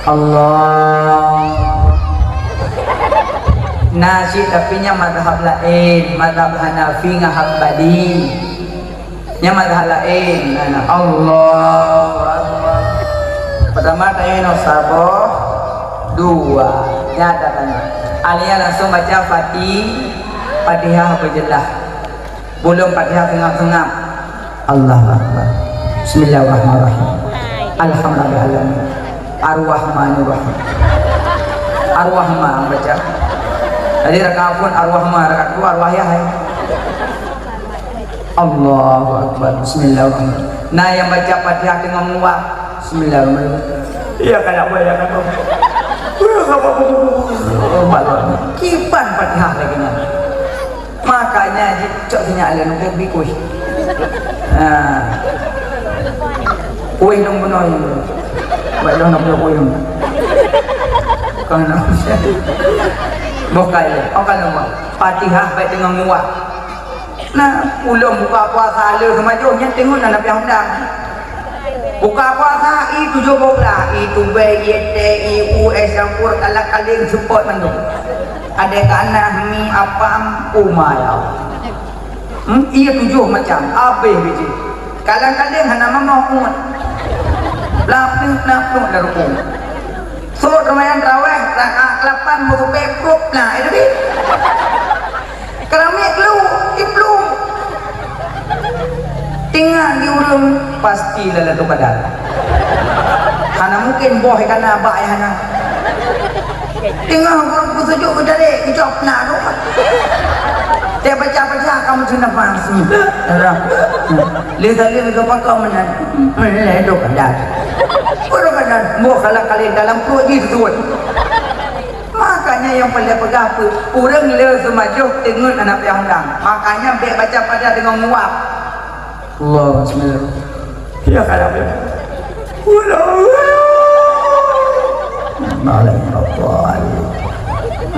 Allah. Na cit tapi nyan mazhab laén, mazhab Hanafi ngon Hambali. Nyan mazhab laén, na, na. Allahu Akbar. Pertama tanya no saboh, dua. Nyata tanya. Alia langsung baca Fati-, Fatihah berjelas. Bulom Fatihah seungab-seungab. Allahu Akbar. Bismillahirrahmanirrahim. Alhamdulillahirrahmanirrahim. Ar-Rahmanirrahim. Ar-Rahman baca. Jadi rakaat pun Ar-Rahman, rakaat kedua Ar-Wahiyah, ya. Allahu Akbar. Bismillahirrahmanirrahim. Nah, yang baca Fatihah dengan menguap. Bismillahirrahmanirrahim. Iya, kayak apa, ya, kan? Kiban Fatihah lagi, nah. Makanya cok sinyak lé nunggu bi kuih. Ha. Kuih dong bunoe. Baik dong nak kuih. Kan. Bukai. Oh kan nama. Fatihah baik dengan nguap. Nah, ulôn buka puasa le seumajoh nyan teungoh na Nabi Hamdan. Buka puasa i tujoh boh blah, i tubèe, i teh, i u, es campur, kalang-kaling, seupôt mandum. Ada kanah, mi, apam, uma ya Allah. Hmm, iya tujoh macam, habéh biji. Kalang-kaling hana mamah umat. Lapuk-lapuk dah rukun. Sot ramayan raweh, rakaat lapan, meukeupek prup, nah, itu dia. Keramik lu, iplum. Tinggal di ureueng pasti Lailatul Qadar. Hana mungkin boh ikan abak ayah na. Tinggal ureueng kusujuk kucari, kucop na tu. Dia baca-baca kamu sudah paham. Lé salim ke pakau mana? Mana Lailatul Qadar? Lailatul Qadar. Boh kalang-kaling dalam perut jih tersebut. Makanya yang paling peugah apa? Ureueng le seumajoh teungeut aneuk piah undang. Makanya bèk baca pada deungon nguap. Allah, bismillah. Ya, kalau dia.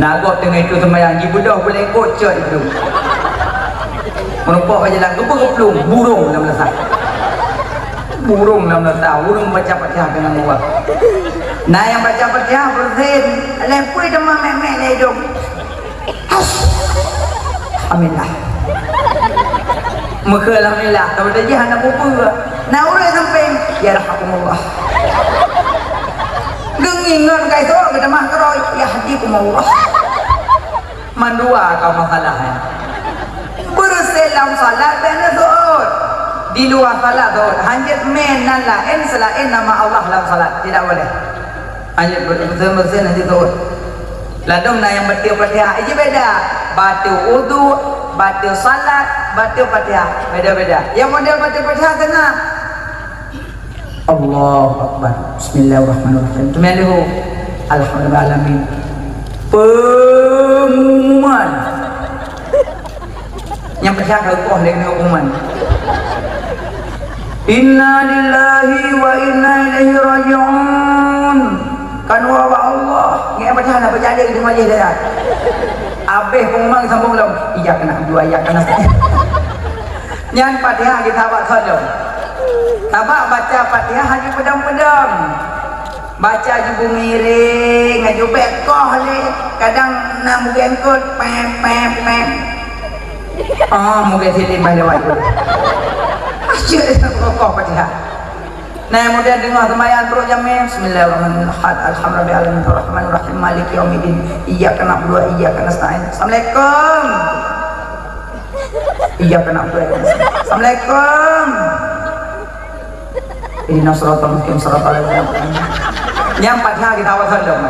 Nah, gok teungoh itu sembahyang, jibeudôh bulèe kocok itu. Meureumpok bak jalan, geupeu-geuplueng, burông lam leusah. Burông lam leusah, ureueng baca Fatihah deungon nguap. Nah, nyang baca Fatihah beureusin, lhèe pui teuma mèk-mèk lé idông. Alhamdulillah. Meukeue alhamdulillah, tapi tadi hana peue-peue. Nah, ureueng sampéng, "Yarhakumullah." Geungieng ngon kai sôk, geutamah keurôi, "Yahdikumullah." Mandua ka masalah nyan. Beureuséh lam salat dan seuôt. Di luwa salat seuôt. Hanjeuet mé nan laén seulaén nama Allah lam salat. Tidak boleh. Hanjeuet beureuséh-beureuséh hanjeuet seuôt. Ladôm na nyang bateue Fatihah. Iji beda. Bateue udhu, bateue salat, bateue Fatihah. Beda-beda. Nyang model bateue Fatihah seungab. Allahu Akbar. Bismillahirrahmanirrahim. Teumé leuhô. Alhamdulillahirrahmanirrahim. Pengumuman. Nyan ka geupoh lé nyoe kuman. Innalillahi wa inna ilaihi raji'un. Kan wa Allah. Ngieng Fatihah na beujaleng di majlis daya. Abéh pengumuman sambung lom. Iyyaka na'budu wa iyyaka nasta'in. Nyan Fatihah kita bak soe lom. Sabab baca Fatihah haju peudong-peudong. Baca ju beungiréng, ju bék koh lé. Kadang na meugeungkot, pep, pep, pep. Oh, mungkin siti bah lewat tu. Asyik kokoh Fatihah. Nah, kemudian dengar sembahyang terus jamé. Bismillahirrahmanirrahim. Alhamdulillahirabbil alamin. Arrahmanirrahim. Maliki yaumiddin. Iyyaka na'budu wa iyyaka nasta'in. Assalamualaikum. Iyyaka na'budu wa iyyaka nasta'in. Assalamualaikum. Ihdinas siratal mustaqim, siratal ladzina an'amta 'alaihim. Nyang Fatihah kita awak salom.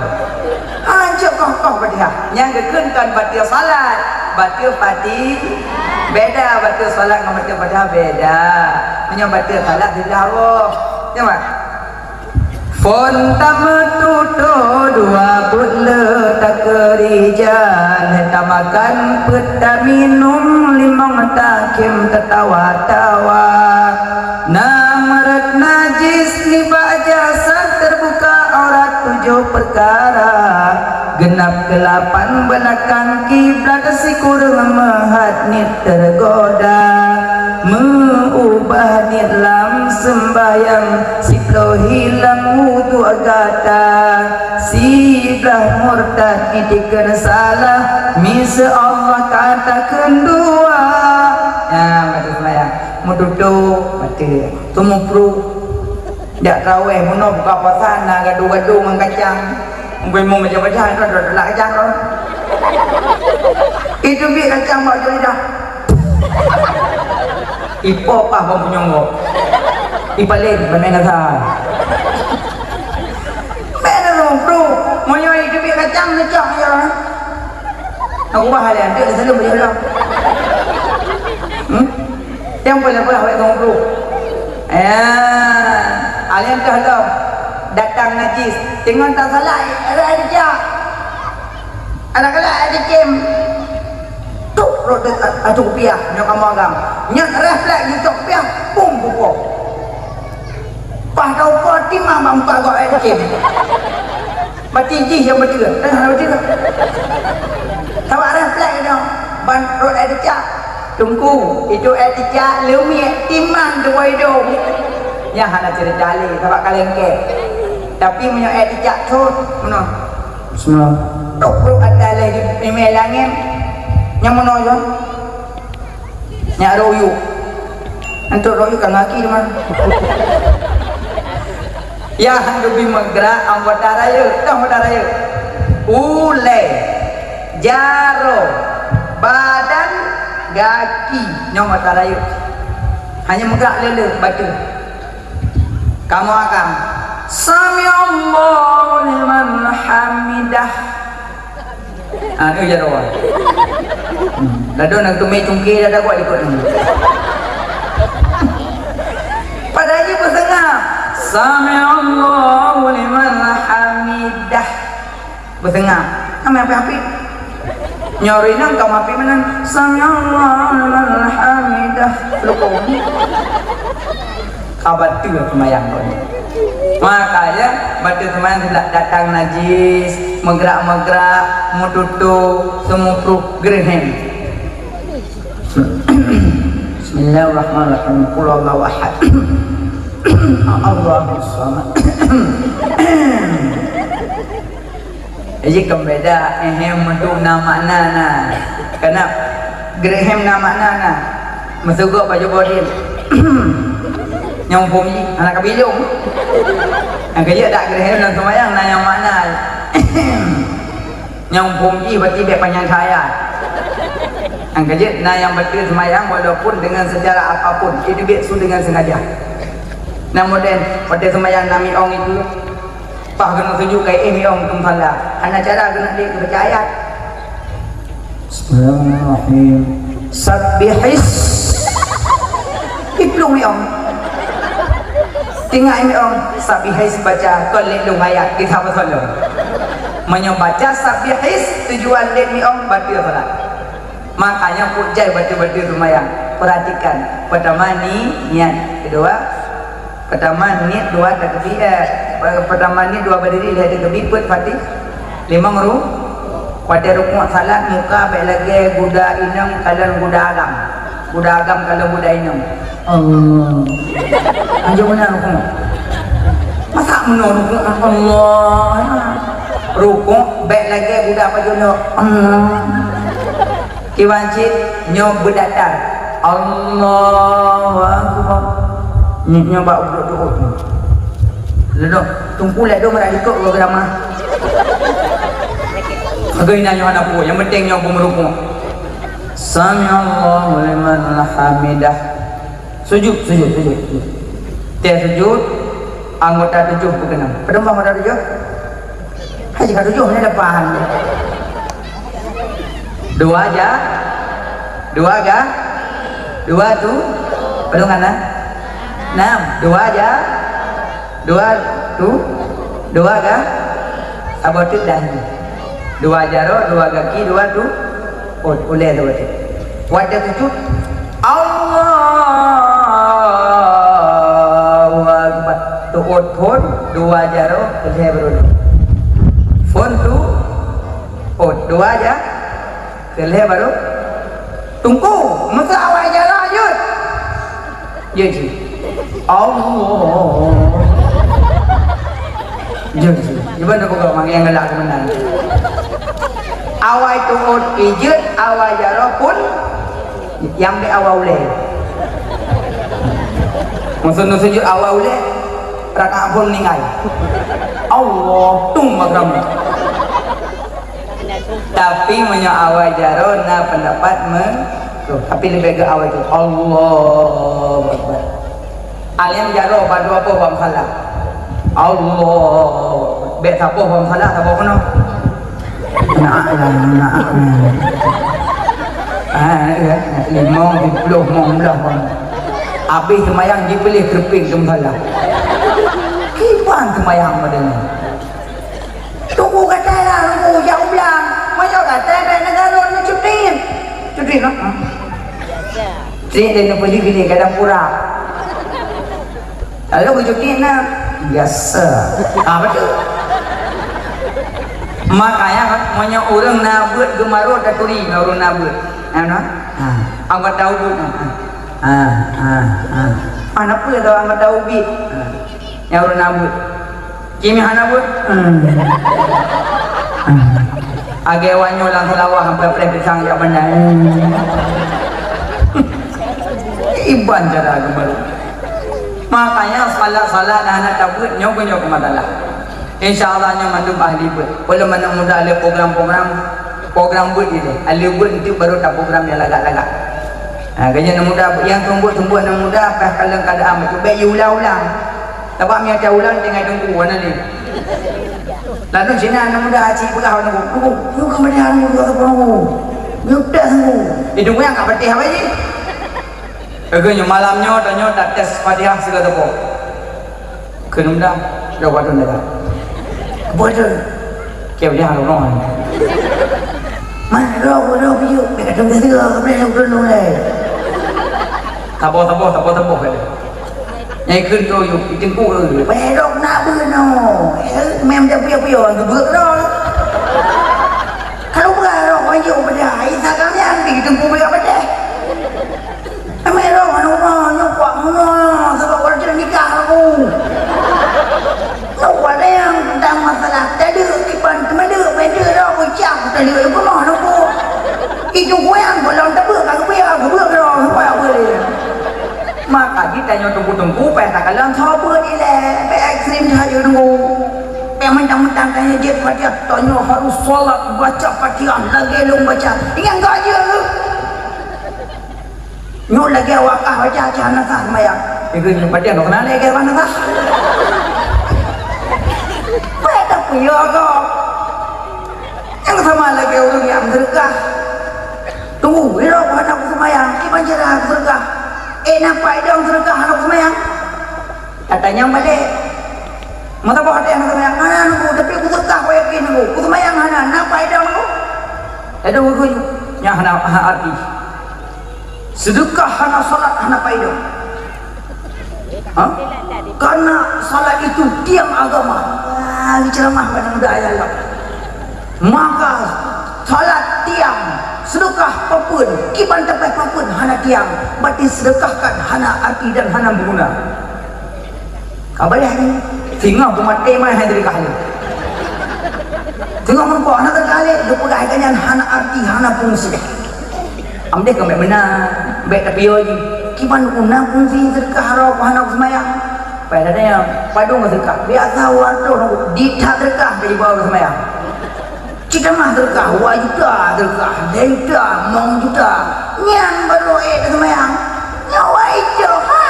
Hancok koh-koh Fatihah. Nyang geukheun kon baca salat, baca Fati-, beda baca salat ngon baca Fatihah beda. Meunyoe baca salat siblah roh. Ya, Mak? Phon tameututoe dua buet le takeurija, lheueh tamakan peuet taminum, limong takhém tatawa-tawa. Na meuret najis nibak jasad, teubuka aurat tujoh peukara, geunab keulapan beulakang kiblat, sikureueng meuhat niet teugoda, meuubah niet lam seumbahyang, siploh hilang wudhu gata, siblah murtad, itikeuet salah, miseue Allah kata keundua. Nah, baca seumbahyang. Meututoe, baca. Teumupruh. Jak traweh, meunoe buka puasa, na gado-gado ngon kacang. Mungkin mau baca-baca, itu dah telat kacang tu. Itu bit kacang bak lidah. Ipo pah bang punyong kok. Ipaleng, bang main kasar. Bèk na lôn, bro. Meunyoe jeuet kacang neucok ya. Aku bah lé, anteuk saleuem beujoh lom. Hmm? Nyang peue-peue awak ngon bro. Ya, alèh toh lom. Datang najis. Teungoh tasalah, ada air jak. Anak-anak ada kem. Tok, rot, atu kupiah, nyoe kamoe agam. Nyan refleks jitôk kupiah, pum, pukul. Paih ka ukoe timang bak muka gob, eh, cem. Mati jih nyang beutôi. Eh, hana beutôi. Sabab refleks nyoe, ban rot eh teucak. Teungku, itu eh teucak leumiek timang dua idong. Nyan hana cerita lé, sabab ka lengket. Tapi meunyoe eh teucak thot, meunoe. Bismillah. Tok, rot atas leh di ime langit. Nyang meunoe nyoe. Nyak rot yuk. Entok rot yuk ka ngaki teuma. Ya, han geubri meugrak anggota rayeuk, toh anggota rayeuk. Ulèe, jaroe, badan, gaki, nyoe anggota rayeuk. Hanya meugrak lé-lé bacut. Kamoe akan, "Sami'allahu liman hamidah." Ah, tu jaroe. Hmm. Ladôm na teumé cungké dah dakwah likot ni. Padahai jih beuseungab. "Sami'allahu liman hamidah." Beuseungab. Nama yang hapi? Nyoe inong ka mapi meunan. "Sami'allahu liman hamidah." Lukong. Ka bateue seumayang droeneuh. Makanya, bateue seumayang sila datang najis, meugrak-meugrak, meututoe, seumupruh, geureuhem. Bismillahirrahmanirrahim. Qul huwallahu ahad. Allahus samad. Jadi keu beda, ehem meuntu na makna na. Karena geureuhem na makna na. Meuseugot bak Joe Biden. Nyang phom jih, hana kabilong. Nyang keu jeuet dak geureuhem lam seumayang na nyang makna. Nyang phom jih berarti bèk panyang sayat. Nyang keu jeuet na nyang bateue seumayang walaupun dengan secara apapun, itu bèk su dengan sengaja. Namun dan, pada seumayang na miong itu, Paih keuneuk sujut ka éh miong keu musala. Hana cara keuneuk lé keu baca ayat. Bismillahirrahmanirrahim. Sabbihis. Iplueng miong. Tinggai miong. Sabbihis baca kon lé lôn ayat. Kita beutôi lôn. Meunyoe baca sabbihis tujuan lé miong baca salat. Makanya peucai batul-batul seumayang. Perhatikan. Pertama ni niat. Kedua, pertama niat, dua takbir. Eh, pertama niat, dua berdiri, lhèe takbir, peuet Fatihah. Limong ru-, pada rukuk salat muka bèk lagèe guda inong kalon guda agam. Guda agam kalon guda inong. Allah. Anjung mana rukuk? Masa meunoe rukuk? Allah. Rukuk bèk lagèe guda pajôlok. Allah. Kiban cit nyoe beudatar. Allahu Akbar. Nyoe, nyoe bak uduk-uduk. Ladôm, tungku ladôm rak likot ke geurama. Hagoi na nyoe hana peue, nyang penting nyoe beumeurukuk. Sami'allahu liman hamidah. Sujud, sujud, sujud, sujud. Teuh sujud, anggota tujoh peukeunong. Padum anggota tujoh? Hai, ka tujoh ni depan. Dua ja, dua ga, dua tu, padum kana? Enam. Dua ja, dua tu, dua ga, saboh teuk dah ni. Dua jaroe, dua gaki, dua tu, oh, ulèe saboh teuk. Watèe sujud, Allahu Akbar. Tu'ot phôn, dua jaroe, keulhèe baru. Phôn tu, oh, dua ja, keulhèe baru. Tungku, meusa awai jaroe jeuet. Jeuet cit. Allah. Jeuet cit. Iban aku kau manggil yang galak sebenarnya. Awai tu'ot pih jeuet, awai jaroe phôn. Nyang bèk awai ulèe. Maksud nusujud awai ulèe, rakaat phôn ninggai. Allah, tung bak kamu. Tapi meunyoe awai jaroe na pendapat me-, tuh, tapi leubeh geuh awai tu. Allahu Akbar. Aléng jaroe padua poh bang salah. Allah. Bèk sapoh bang salah, sapoh keunoe. Nak lah, nak lah. Ah, ya. Limong, siploh, limong blah bang. Habis seumayang jipeuleh keureupieng teumeusalah. Kiban seumayang model nyoe. Tunggu gatai lah, tunggu jak u blang. Masa gatai bèk neugaro nyoe cuti. Cuti noh. Cuti dan neupeuji gini kadang pura. Lalu cuti na biasa. Ah, betul. Makanya meunyoe ureueng na beuet geumaru taturi ngon ureueng na beuet. Nah, nah. Ha, anggota ubit. Ha, ha, ha. Mana pun tahu anggota ubit. Ha. Nyang ureueng na beuet. Kimi hana beuet. Hmm. Hmm. Agak wanyo lam selawah sampai preh pisang jak pandai. Hmm. Iban cara geumaru. Makanya salat-salat dan anak tabeuet nyoe nyoe keumasalah. Insya Allah nyoe mandum ahli beuet. Walaupun anak muda ada program-program, program beuet dia. Ahli beuet itu baru tak program yang lagak-lagak. Ha, kanya anak muda, yang tumbuk-tumbuk anak muda, pas kalau keadaan macam baik, ulang-ulang. Sebab mi ata ulang tinggal tunggu, mana ni? Lalu sini anak muda, cik peugah anak muda, "Tunggu, tunggu, tunggu, tunggu, tunggu. Tunggu, tunggu." Itu yang kat patih apa je? Keuh nyoe malam nyoe tanyoe tates Fatihah sigoe teupok. Keuneuk mudah, dah waduh dah. Apa tu? Keu dia halo noh. Mana roh, roh piyu? Dekat dalam tu, apa yang belum mulai? Sabar, sabar, sabar, sabar, kata. Nyai kheun tu, yuk, itengku, eh. Pedok nak bunuh. Eh, mem dah puyah-puyah, orang tu buat roh. Kalau bukan roh, orang yuk pada, ai, sagam yang di tengku, bukan pada. Amai lôn, aneuk droe nyoe kuat meunoe, sabab watèe nikah aku. Nyoe watèe nyang teuntang masalah tadeuek kiban teumadeuek, meudeuk droe beucang tadeuek peunoh nungku. Itu kuyang gohlom teubeuek ka geubeuet, ka geubeuet droe, sampai apa lé. Maka geutanyoe teungku-teungku, payah takalon saboh ilèe, bèk ekstrem saja nungku. Bèk mentang-mentang tanyoe jeuet Fatihah, tanyoe harus salat baca Fatihah lagèe lôn baca. Ingat enggak je? Nyoe lagèe awak kah baca, baca hana sah sembahyang. Ibu nyoe baca, nyoe keunan lagèe hana sah. Peue tapeue kah? Nyang sama lagèe ureueng nyang seudeukah. Tunggu, ilôn hana kuseumbahyang, kiban cara kuseudekah. Eh, na paidong seudeukah hana kuseumbahyang? Tatanyong balek. Masa boh até hana kuseumbahyang? Hana, nunggu, tapi kuseudekah, kuyakin, nunggu. Kuseumbahyang hana, na paidong, nunggu. Lalu, nunggu, Hana, hana arti. Sedekah hana, salat hana faedah. Ha? Karena salat itu tiang agama. Ah, ceramah pada muda ayah Allah. Maka salat tiang, sedekah peupun, kiban teupeh peupun hana tiang. Berarti sedekah kan hana arti dan hana berguna. Ka bayah ni. Singoh peumaté mai hai teuka lé. Singoh meureumpok hana teuka lé, geupeugah hai nyan hana arti, hana fungsi. Amdeh ka meunan, bèk tapiôh jih. Kiban guna fungsi seudeukah roh hana seumayang. Pada nyan, padum seudeukah. Biasa ureueng tuh di that seudeukah bagi bawa seumayang. Cit tamah seudeukah, dua juta seudeukah, lhèe juta, limong juta. Nyan baru ék seumayang. Nyawa ijo, ha.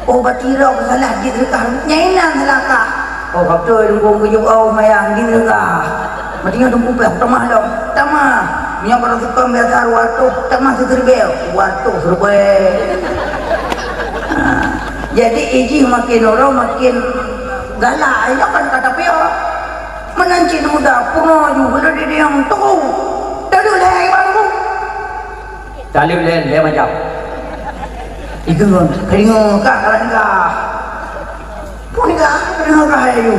Oh, berarti droe salah jiseudeukah. Nyan inan salah kah. Oh, ka beutôi Teungku geujok oh seumayang jiseudeukah. Berarti nyoe Teungku pih tamah lom. Tamah. Nyoe baru seukong biasa dua ratus, tamah siribèe. Dua ratus ribèe. Ha. Jadi, ijih makin uroe makin galak. Nyoe kan ka tapiôh. Meunan cit muda, pungo ju, beuleudeh diang, tunggu. Tadeuh lhèe baru. Taleuek lé, lé macam. Ikeu ngon, keudeungoe kah, kah nikah. Pun nikah, keudeungoe kah, ayo.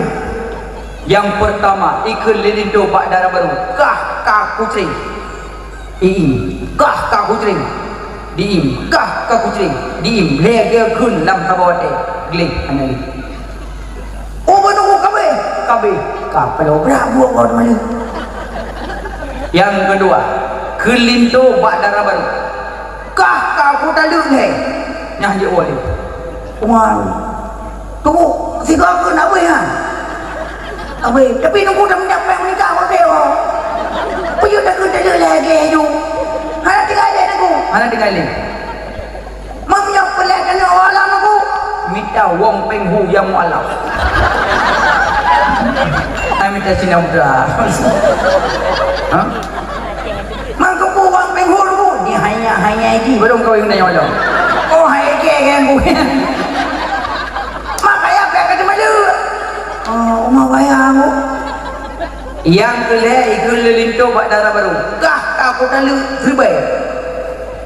Nyang peurtama, ikeu lé linto bak dara barô, kah ka kucreng. Iim, kah ka kucreng. Diim, kah ka kucreng. Diim, lhèe geukheun lam saboh watèe. Gleh, hana lé. Oh, bantuk kabeh, kabeh. Ka peuloh brat buet kau teuma. Nyang keudua, keu linto bak dara barô. Kah ka kutaleuek lé. Nyang jeuet woe lé. Tuan. Tunggu, sigoe keu nak abéh nyan. Abéh, tapi nunggu dah meunyak péng meuningkat watèe oh. Peue jeuet dah keu taleuek lé lagèe nyoe. Hana tinggai lé nunggu. Hana tinggai lé. Meunyoe peureulèe keunoe alam aku, mita wong péng hu nyang mualaf. Ai mita Cina muda. Ha? Mangkeupeue wong péng hu aku, di hanya-hanya ji belum kawin dengan nyolong. Oh, hai ke kan ku. Makanya apa kata malu? Oh, uma bayang aku. Nyang keu lhèe, ikeu lé linto bak dara barô. Kah ka kutaleuek siribèe.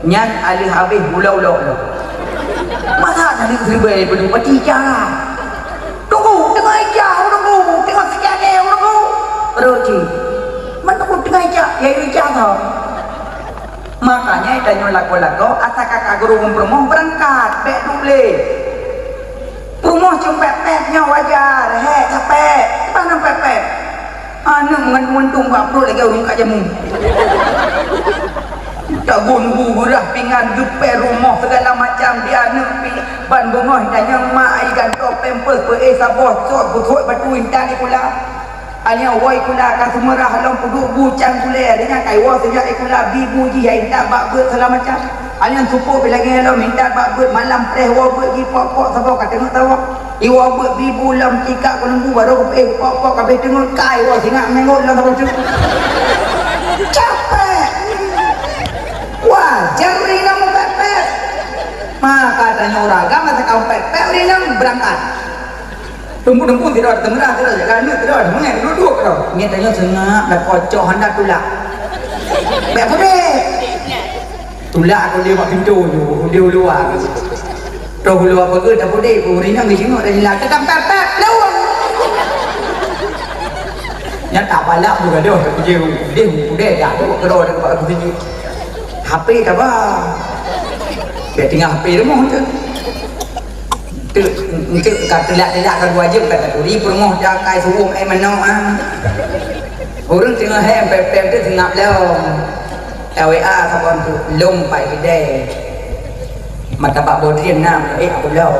Nyan aleuh habéh ulo-ulo lom. Masa taleuek siribèe beudôh pati ija? Tunggu, teungoh ija, tunggu, teungoh seujadah, tunggu. Rot cit. Man tunggu teungoh ija, ya ija tho. Makanya tanyoe lakoe-lakoe, asa ka ka geurumpok peurumoh beurangkat, bèk duek lé. Peurumoh cuma pèt-pèt nyoe wajar, hék, capek. Kiban na pèt-pèt? Aneuk meugantung-gantung bak pruet lagèe ureueng ka jamu. Tagun bu beurah pingan geupèe rumoh segala macam di aneuk pi ban beungoh tanyong mak ai gantoe pampers peuéh saboh cot beutôi batu intan di kula. Aneuk woe kula ka seumeurah lom peuduek bu cangkulèe, di nyan kai woe seujak kula bi bu jih intat bak beuet segala macam. Alèh nyan seupôt pih lagèe nyan lom, intat bak beuet malam preh woe beuet jipok-pok saboh ka teungeut saboh. Iwoe beuet bi bu lom cikak keuneuk bu barô geupeuéh pok-pok ka abéh teungeut kai woe singat meungeut lom saboh teuk. Capek! Wajar ureueng inong meupèt-pèt. Maka tanyoe ureueng agam masa ka meupèt-pèt ureueng inong beurangkat. Teumpu-teumpu sidroe teungeurah, sidroe jaga aneuk, sidroe teungeurah, duek-duek keudroe. Ngieng tanyoe seungab dan kocok hana tulak. Bèk pudek. Tulak aku di bak pintu tu, di luwa. Toh luwa pageue tapudek, ureueng inong di singoh dan hilang. Teutap tap-tap, lawang. Nyan tak balak bu gadoh, tapi dia pudek dah, duek keudroe dekat bak pintu. H P taba. Bèk tinggai H P rumoh tu. Eunteuk, eunteuk ka teulak-teulak ka dua jeuem ka taturi peurumoh jak kai suwong, eh, manok, ah. Ureueng teungoh hèm pèm-pèm teuk seungab lom. Ka W A saboh eunteuk, lom pai keudè. Martabak bodrian na, eh, aku lom.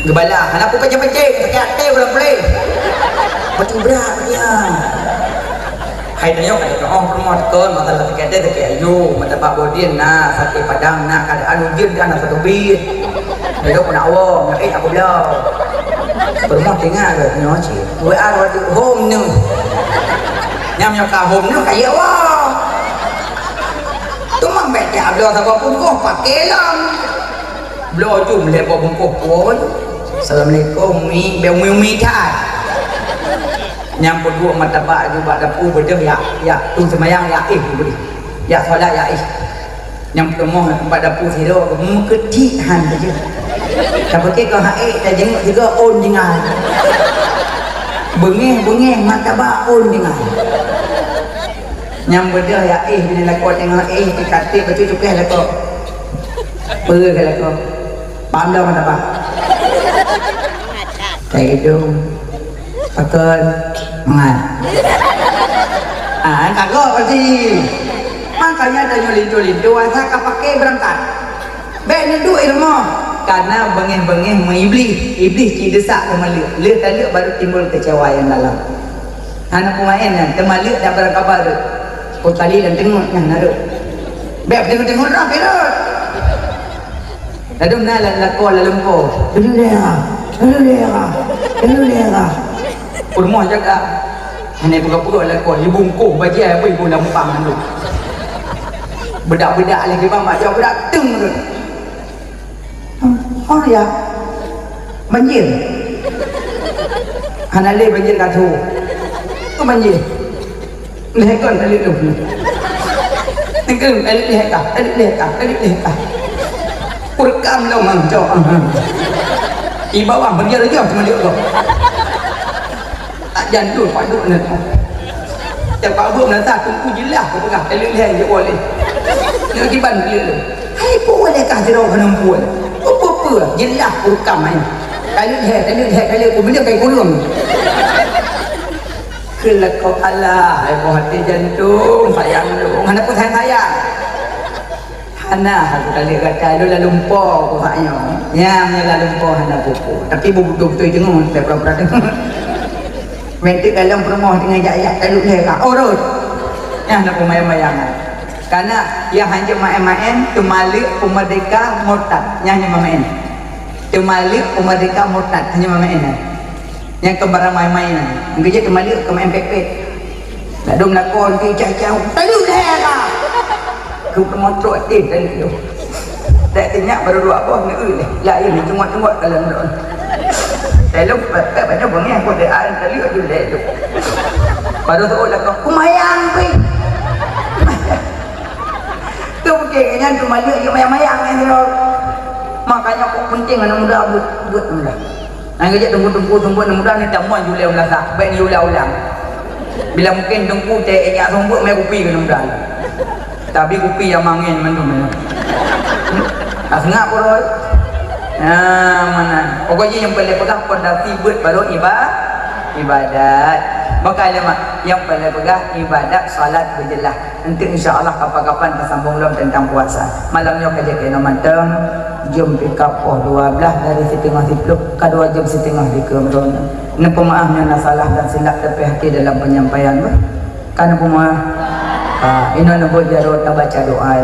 Geubalah, hana peucéng-peucéng, sakét até ulang puléh. Beutôi brat dia. Hai tanyoe ka teuka oh peurumoh kon, masalah sakét até sakét ayô, martabak bodrian na, saté padang na, keuadaan ujeuen ka na seukeubit. Lheuh pun awong, nyoe éh, aku bloe. Peurumoh teuingat lé nyoe cit. W A lewat tu, hom neuh. Nyam nyoe ka hom neuh, ka yue woe. Teuma bèk jak bloe saboh bungkôh paké lom. Bloe jeuem lhèe boh bungkôh phôn. Assalamualaikum, Mi. Bèk umi-umi that. Nyang peuduek martabak ju bak dapu beudôh, yak, yak tu seumayang, yak éh beudôh. Yak solat, yak éh. Nyang peurumoh bak dapu sidroe meukeutiek han beudôh. Tapeuke keu han ék tajenguk sigoe ôn jingai. Beungéh-beungéh martabak ôn jingai. Nyang beudôh yak éh bini lakoe teungoh éh, tikaték bacut cukéh lakoe. Peue keu lakoe? Pam dong martabak. Cai idong. Pakon. Mangat. Ah, kagok pasti. Makanya tanyoe linto-linto asa ka pakai beurangkat. Bèk neuduek i rumoh. Karena beungéh-beungéh meu iblih. Iblih cit desak teumaleuek. Lheueh taleuek baru timbul keucewa nyang dalam. Hana peumaén nyan, teumaleuek dan barangkaban rot. Peuet kali dan teungeut nyan na rot. Bèk teungeut-teungeut rot, rot. Ladôm na lam lakoe lam lumpoe. Lalu lera, lalu lera, lalu lera. Peurumoh jaga. Hana peugah-peugah lakoe, ibungkôh bajèe abéh ibu lampang mandum. Beudak-beudak lé gibang mak jaweueb beudak teung tu. Oh ya. Banjir. Hana lé banjir ka tho. Tu banjir. Lhèe kon taleuek lôn. Tengkeueng taleuek lhèe kah, taleuek lhèe kah, taleuek lhèe kah. Peurekam lom mang cok. Di bawah berjaya-jaya teuma leuek lom. Tak jantung paduk nyan. Cak Pak Abu meunasah teungku jeulaih keu peugah taleuek lhèe jok boleh. Nyoe kiban taleuek lôn. Hai peue lé kah sidroe keuneuk peue? Peue-peue jeulaih peurekam hai. Taleuek lhèe, taleuek lhèe, taleuek peue meunyoe kai kureueng. Keu lakoe Allah, hai boh até jantung sayang lôn, hana peue sayang-sayang. Hana, aku taleuek gata lôn lalumpo, aku hak nyoe. Nyang nyoe lalumpo hana peue-peue. Tapi beutôi-beutôi teungoh, saya pura-pura teungoh. Meuntèk dalam peurumoh teungoh jak-jak taleuek lhèe ka. Oh, rot. Nyan na peumayang-mayang. Karena nyang hanjeuet maén-maén, teumaleuek peumeurdeka murtad. Nyan nyang maén. Teumaleuek peumeurdeka murtad, hana maén-maén. Nyang keu barang maén-maén. Nyang keujeuet teumaleuek keu maén pet-pet. Ladôm lakoe lagèe cah-cah, "Taleuek lhèe lah!" Keu peumotrok até taleuek lhèe. Tak teuingat baru dua boh neueu lé. Laén ni cungok-cungok dalam lôn. Lalu pakai banyak bengeh pun dia taleuek tu lé tu. Baru tu lakoe, "Kumayang pih." Tu bukét nyan tu maleuek jeuet mayang-mayang nyan sidroe. Makanya kok penting aneuk muda buet, buet aneuk muda. Nyang geujak teungku-teungku seumeubeuet aneuk muda ni tamuan julai ulang sah, bèk ni ulang-ulang. Bila mungkin teungku teu ejak seumeubeuet mai kupi keu aneuk muda. Tapi kupi nyang mangen mandum nyan. Ka seungap peuruet. Nah, mana? Pokoknya nyang paling peugah pondasi buet baru iba-, ibadat. Bukan lemak. Nyang paling peugah ibadat salat beujeulaih. Enteuk insya Allah kapan-kapan tasambong lom teuntang puasa. Malam nyoe ka jeuet keunoe mantong, jeuem pih ka poh dua belas dari siteungoh siplôh, ka dua jeuem siteungoh dikeue droeneuh. Neupeumaáh nyoe na salah dan silap teupih hati dalam penyampaian bah. Ka neupeumaáh? Ka, inoe neubeuet jaroe tabaca doa.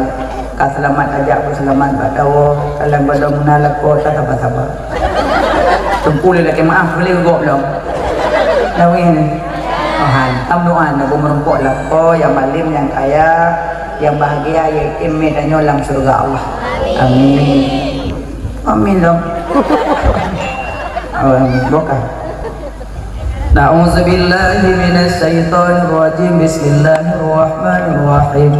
Ka seulamat tajak beuseulamat bak tawoe, ka lam godoh meunan lakoe tasaba-saba. Teungku lé lakèe meu'ah, boleh gok lom. Laweh ni. Tuhan, tam doa na bu meurumpok lakoe nyang malem, nyang kaya, nyang bahagia, nyang item mé tanyoe lam syurga Allah. Amin. Amin dong. Amin. Bokah. أعوذ بالله من الشيطان الرجيم. بسم الله الرحمن الرحيم.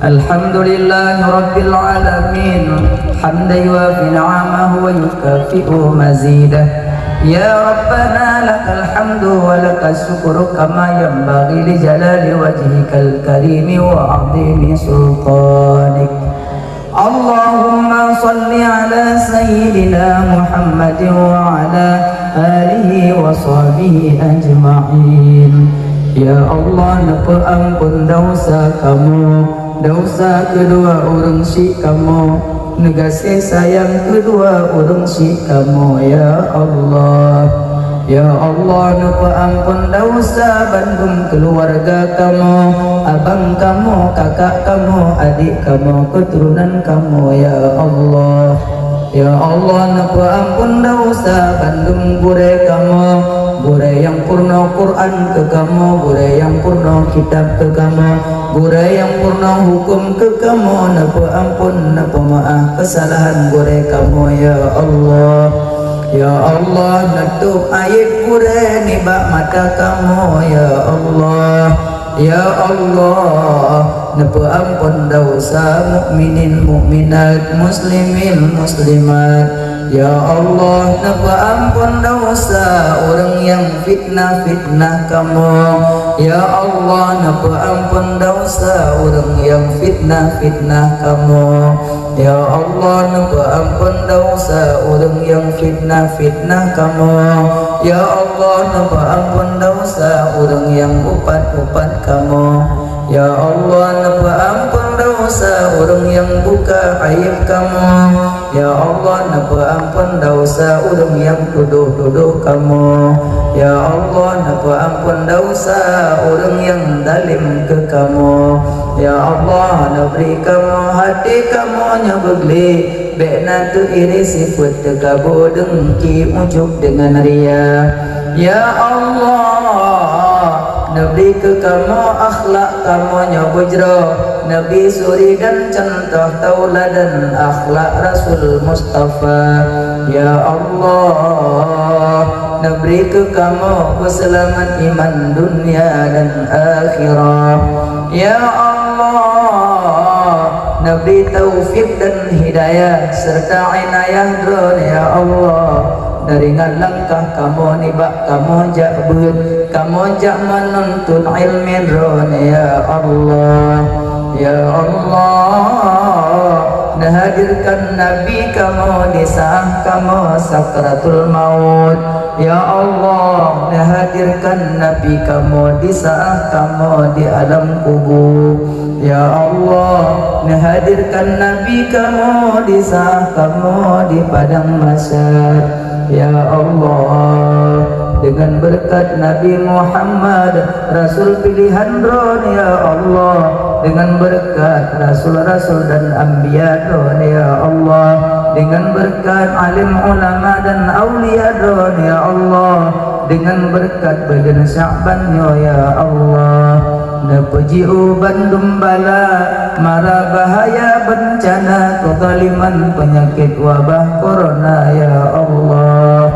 الحمد لله رب العالمين، حمدا يوافي نعمه ويكافئ مزيده. يا ربنا لك الحمد ولك الشكر كما ينبغي لجلال وجهك الكريم وعظيم سلطانك. اللهم صل على سيدنا محمد وعلى آله وصحبه أجمعين. Ya Allah, neupeuamphon desya kamoe, desya keudua ureuëng syik kamoe, neugaséh sayang keudua ureuëng syik kamoe, ya Allah. Ya Allah, neupeuamphon desya bandum keuluwarga kamoe, abang kamoe, kakak kamoe, adék kamoe, keuturonan kamoe, ya Allah. Ya Allah, neupeuamphon desya bandum gurée kamoe, gurée nyang peurunoe Quran keu kamoe, gurée nyang peurunoe kitab keu kamoe, gurée nyang peurunoe huköm keu kamoe, neupeuamphon, neupeumeu'ah keusalahan gurée kamoe, ya Allah. Ya Allah, neutôb aéb gurée nibak mata kamoe, ya Allah. Ya Allah, neupeuamphon desya mukminin mukminat, muslimin muslimat. Ya Allah, neupeuamphon desya ureuëng nyang fitnah-fitnah kamoe. Ya Allah, neupeuamphon desya ureuëng nyang fitnah-fitnah kamoe. Ya Allah, neupeuamphon desya ureuëng nyang fitnah-fitnah kamoe. Ya Allah, neupeuamphon desya ureuëng nyang upat-upat kamoe. Ya Allah, neupeuamphon desya ureuëng nyang buka aéb kamoe. Ya Allah, neupeuamphon desya ureuëng nyang tudoh-tudoh kamoe. Ya Allah, neupeuamphon desya ureuëng nyang zalém keu kamoe. Ya Allah, neubri kamoe até kamoe nyang beugléh, bék na teuiréh sifeuet teukabô deungki ujub deungon ria. Ya Allah, neubri keu kamoe akhlak kamoe nyang beujroh, Nabi suri dan contoh tauladan akhlak Rasul Mustafa. Ya Allah, neubri keu kamoe peuseulamat iman dunia dan akhirat. Ya Allah, neubri taufik dan hidayah serta inayah Droeneuh, ya Allah. Taringat langkah kamoe nibak kamoe jak beuet, kamoe jak meununtut iéleumé Droeneuh, ya Allah. Ya Allah, neuhadirkan Nabi kamoe di saat kamoe sakratul maut. Ya Allah, neuhadirkan Nabi kamoe di saat kamoe di alam kubu. Ya Allah, neuhadirkan Nabi kamoe di saat kamoe di padang mahsyar. Ya Allah, dengan berkat Nabi Muhammad, Rasul pilihan Droeneuh, ya Allah, dengan berkat rasul-rasul dan anbiya Droeneuh, ya Allah, dengan berkat alim ulama dan aulia Droeneuh, ya Allah, dengan berkat buleuen Sya'ban nyoe, ya Allah, neupeujiôh bandum bala, mara bahaya, beuncana, keuzaliman, peunyakét, wabah corona, ya Allah.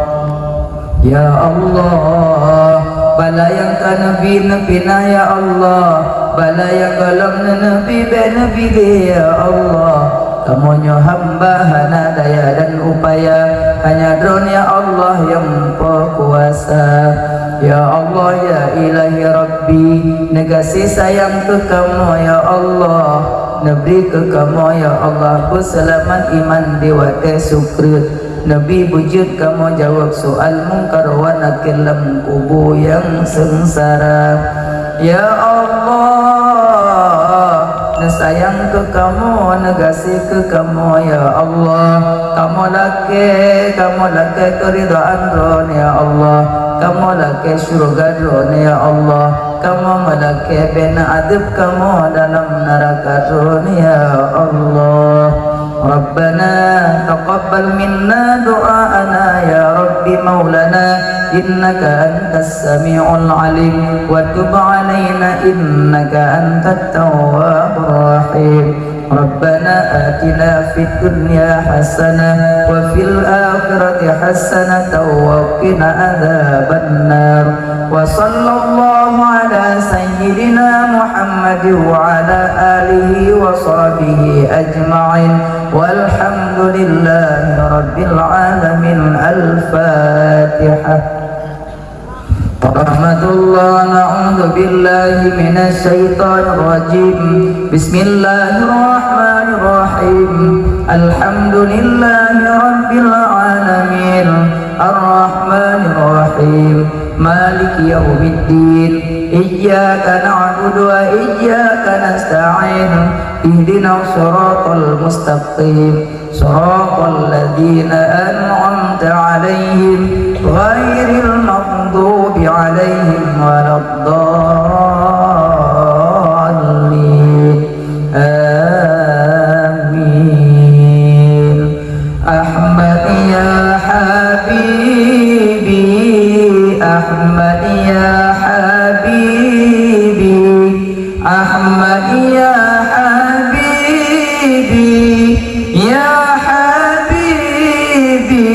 Ya Allah, bala nyang ka neubi neupinah, ya Allah, bala nyang gohlom neuneubi bék neubi lé, ya Allah. Kamoe nyoe hamba hana daya dan upaya, hanya Droeneuh, ya Allah, nyang peukuasa. Ya Allah, ya Ilahi Rabbi, neugaséh sayang keu kamoe, ya Allah, neubri keu kamoe, ya Allah, peuseulamat iman di watée sukreut. Neubi beujeuet kamoe jaweueb soal Mungkar wa Nakir lam kubu nyang seungsara. Ya Allah, neusayang keu kamoe, neugaséh keu kamoe, ya Allah. Kamoe lakée, kamoe lakée keuridhaan Droeneuh, ya Allah. Kamoe lakée syeuruga Droeneuh, ya Allah. Kamoe meulakée bék neuadeueb kamoe dalam neuraka Droeneuh, ya Allah. Rabbana taqabbal minna du'aana ya Rabbi maulana, innaka antas sami'ul alim, wa tub alaina innaka antat tawwabur rahim. Rabbana atina fid dunya hasanah wa fil akhirati hasanatan wa qina adzabannar. Wa sallallahu ala sayyidina Muhammad wa ala alihi wa sahbihi ajma'in. Walhamdulillahi rabbil alamin. Al-Fatihah. Rahmatullah, na'udzu billahi minasy syaithanir rajim. Bismillahirrahmanirrahim. Alhamdulillahi rabbil alamin. Arrahmanirrahim. Maliki yaumiddin. Iyyaka na'budu wa iyyaka nasta'in. Ihdinas siratal mustaqim. Siratal ladzina an'amta 'alaihim, ghairil maghdubi 'alaihim waladdallin. Amin. Ahmad ya habibi, Ahmad ya habibi, Ahmad ya habibi, ya habibi,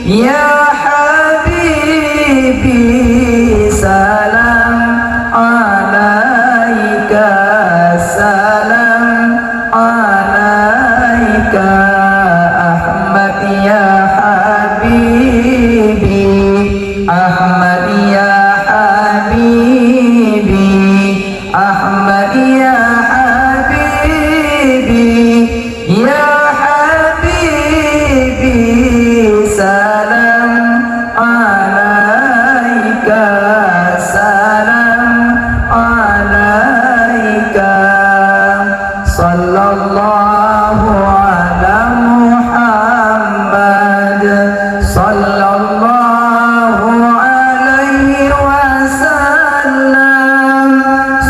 Ya habibi, salam alaika, salam alaika. Ahmad ya habibi, Ahmad ya habibi, Ahmad ya habibi, ya habibi, salam alaika, salam alaika. Sallallahu ala Muhammad, sallallahu alaihi wasallam,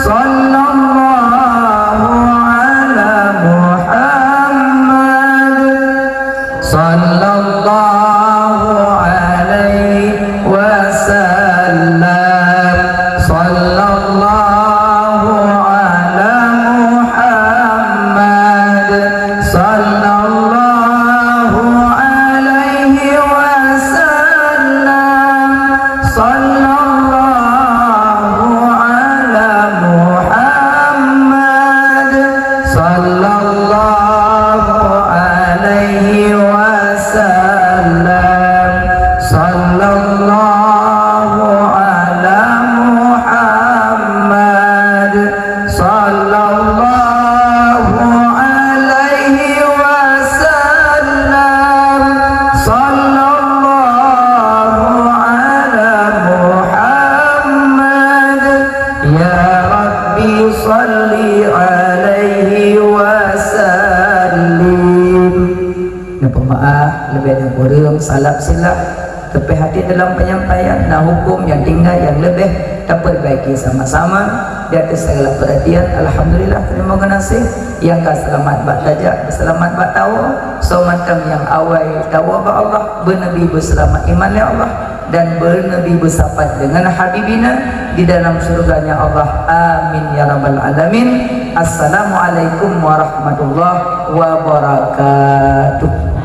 sallallahu ala Muhammad, sallallahu alaihi wasallam, sallallahu ala Muhammad, sallallahu alaihi wasallam, sallallahu ala Muhammad, sallallahu alaihi wasallam, sallallahu ala Muhammad, sallallahu alaihi wasallam, sallallahu ala Muhammad. Ya Rabbi, salli alaihi wasallim. Neupeumaáh leubeh dan kureueng, salab silap teupeuhati dalam penyampaian, na huköm nyang tinggai nyang leubeh tapeurbaiki sama-sama. Di ateueh segala peurhatian, alhamdulillah, teurimong geunaséh. Nyang ka seulamat bak tajak, seulamat bak tawoe. Soe mantong nyang awai tawoe bak Allah, beuneubi beuseulamat iman lé Allah, dan beuneubi beusapat deungon Habibina di dalam syurga-Nya Allah. Amin ya rabbal alamin. Assalamualaikum warahmatullahi wabarakatuh.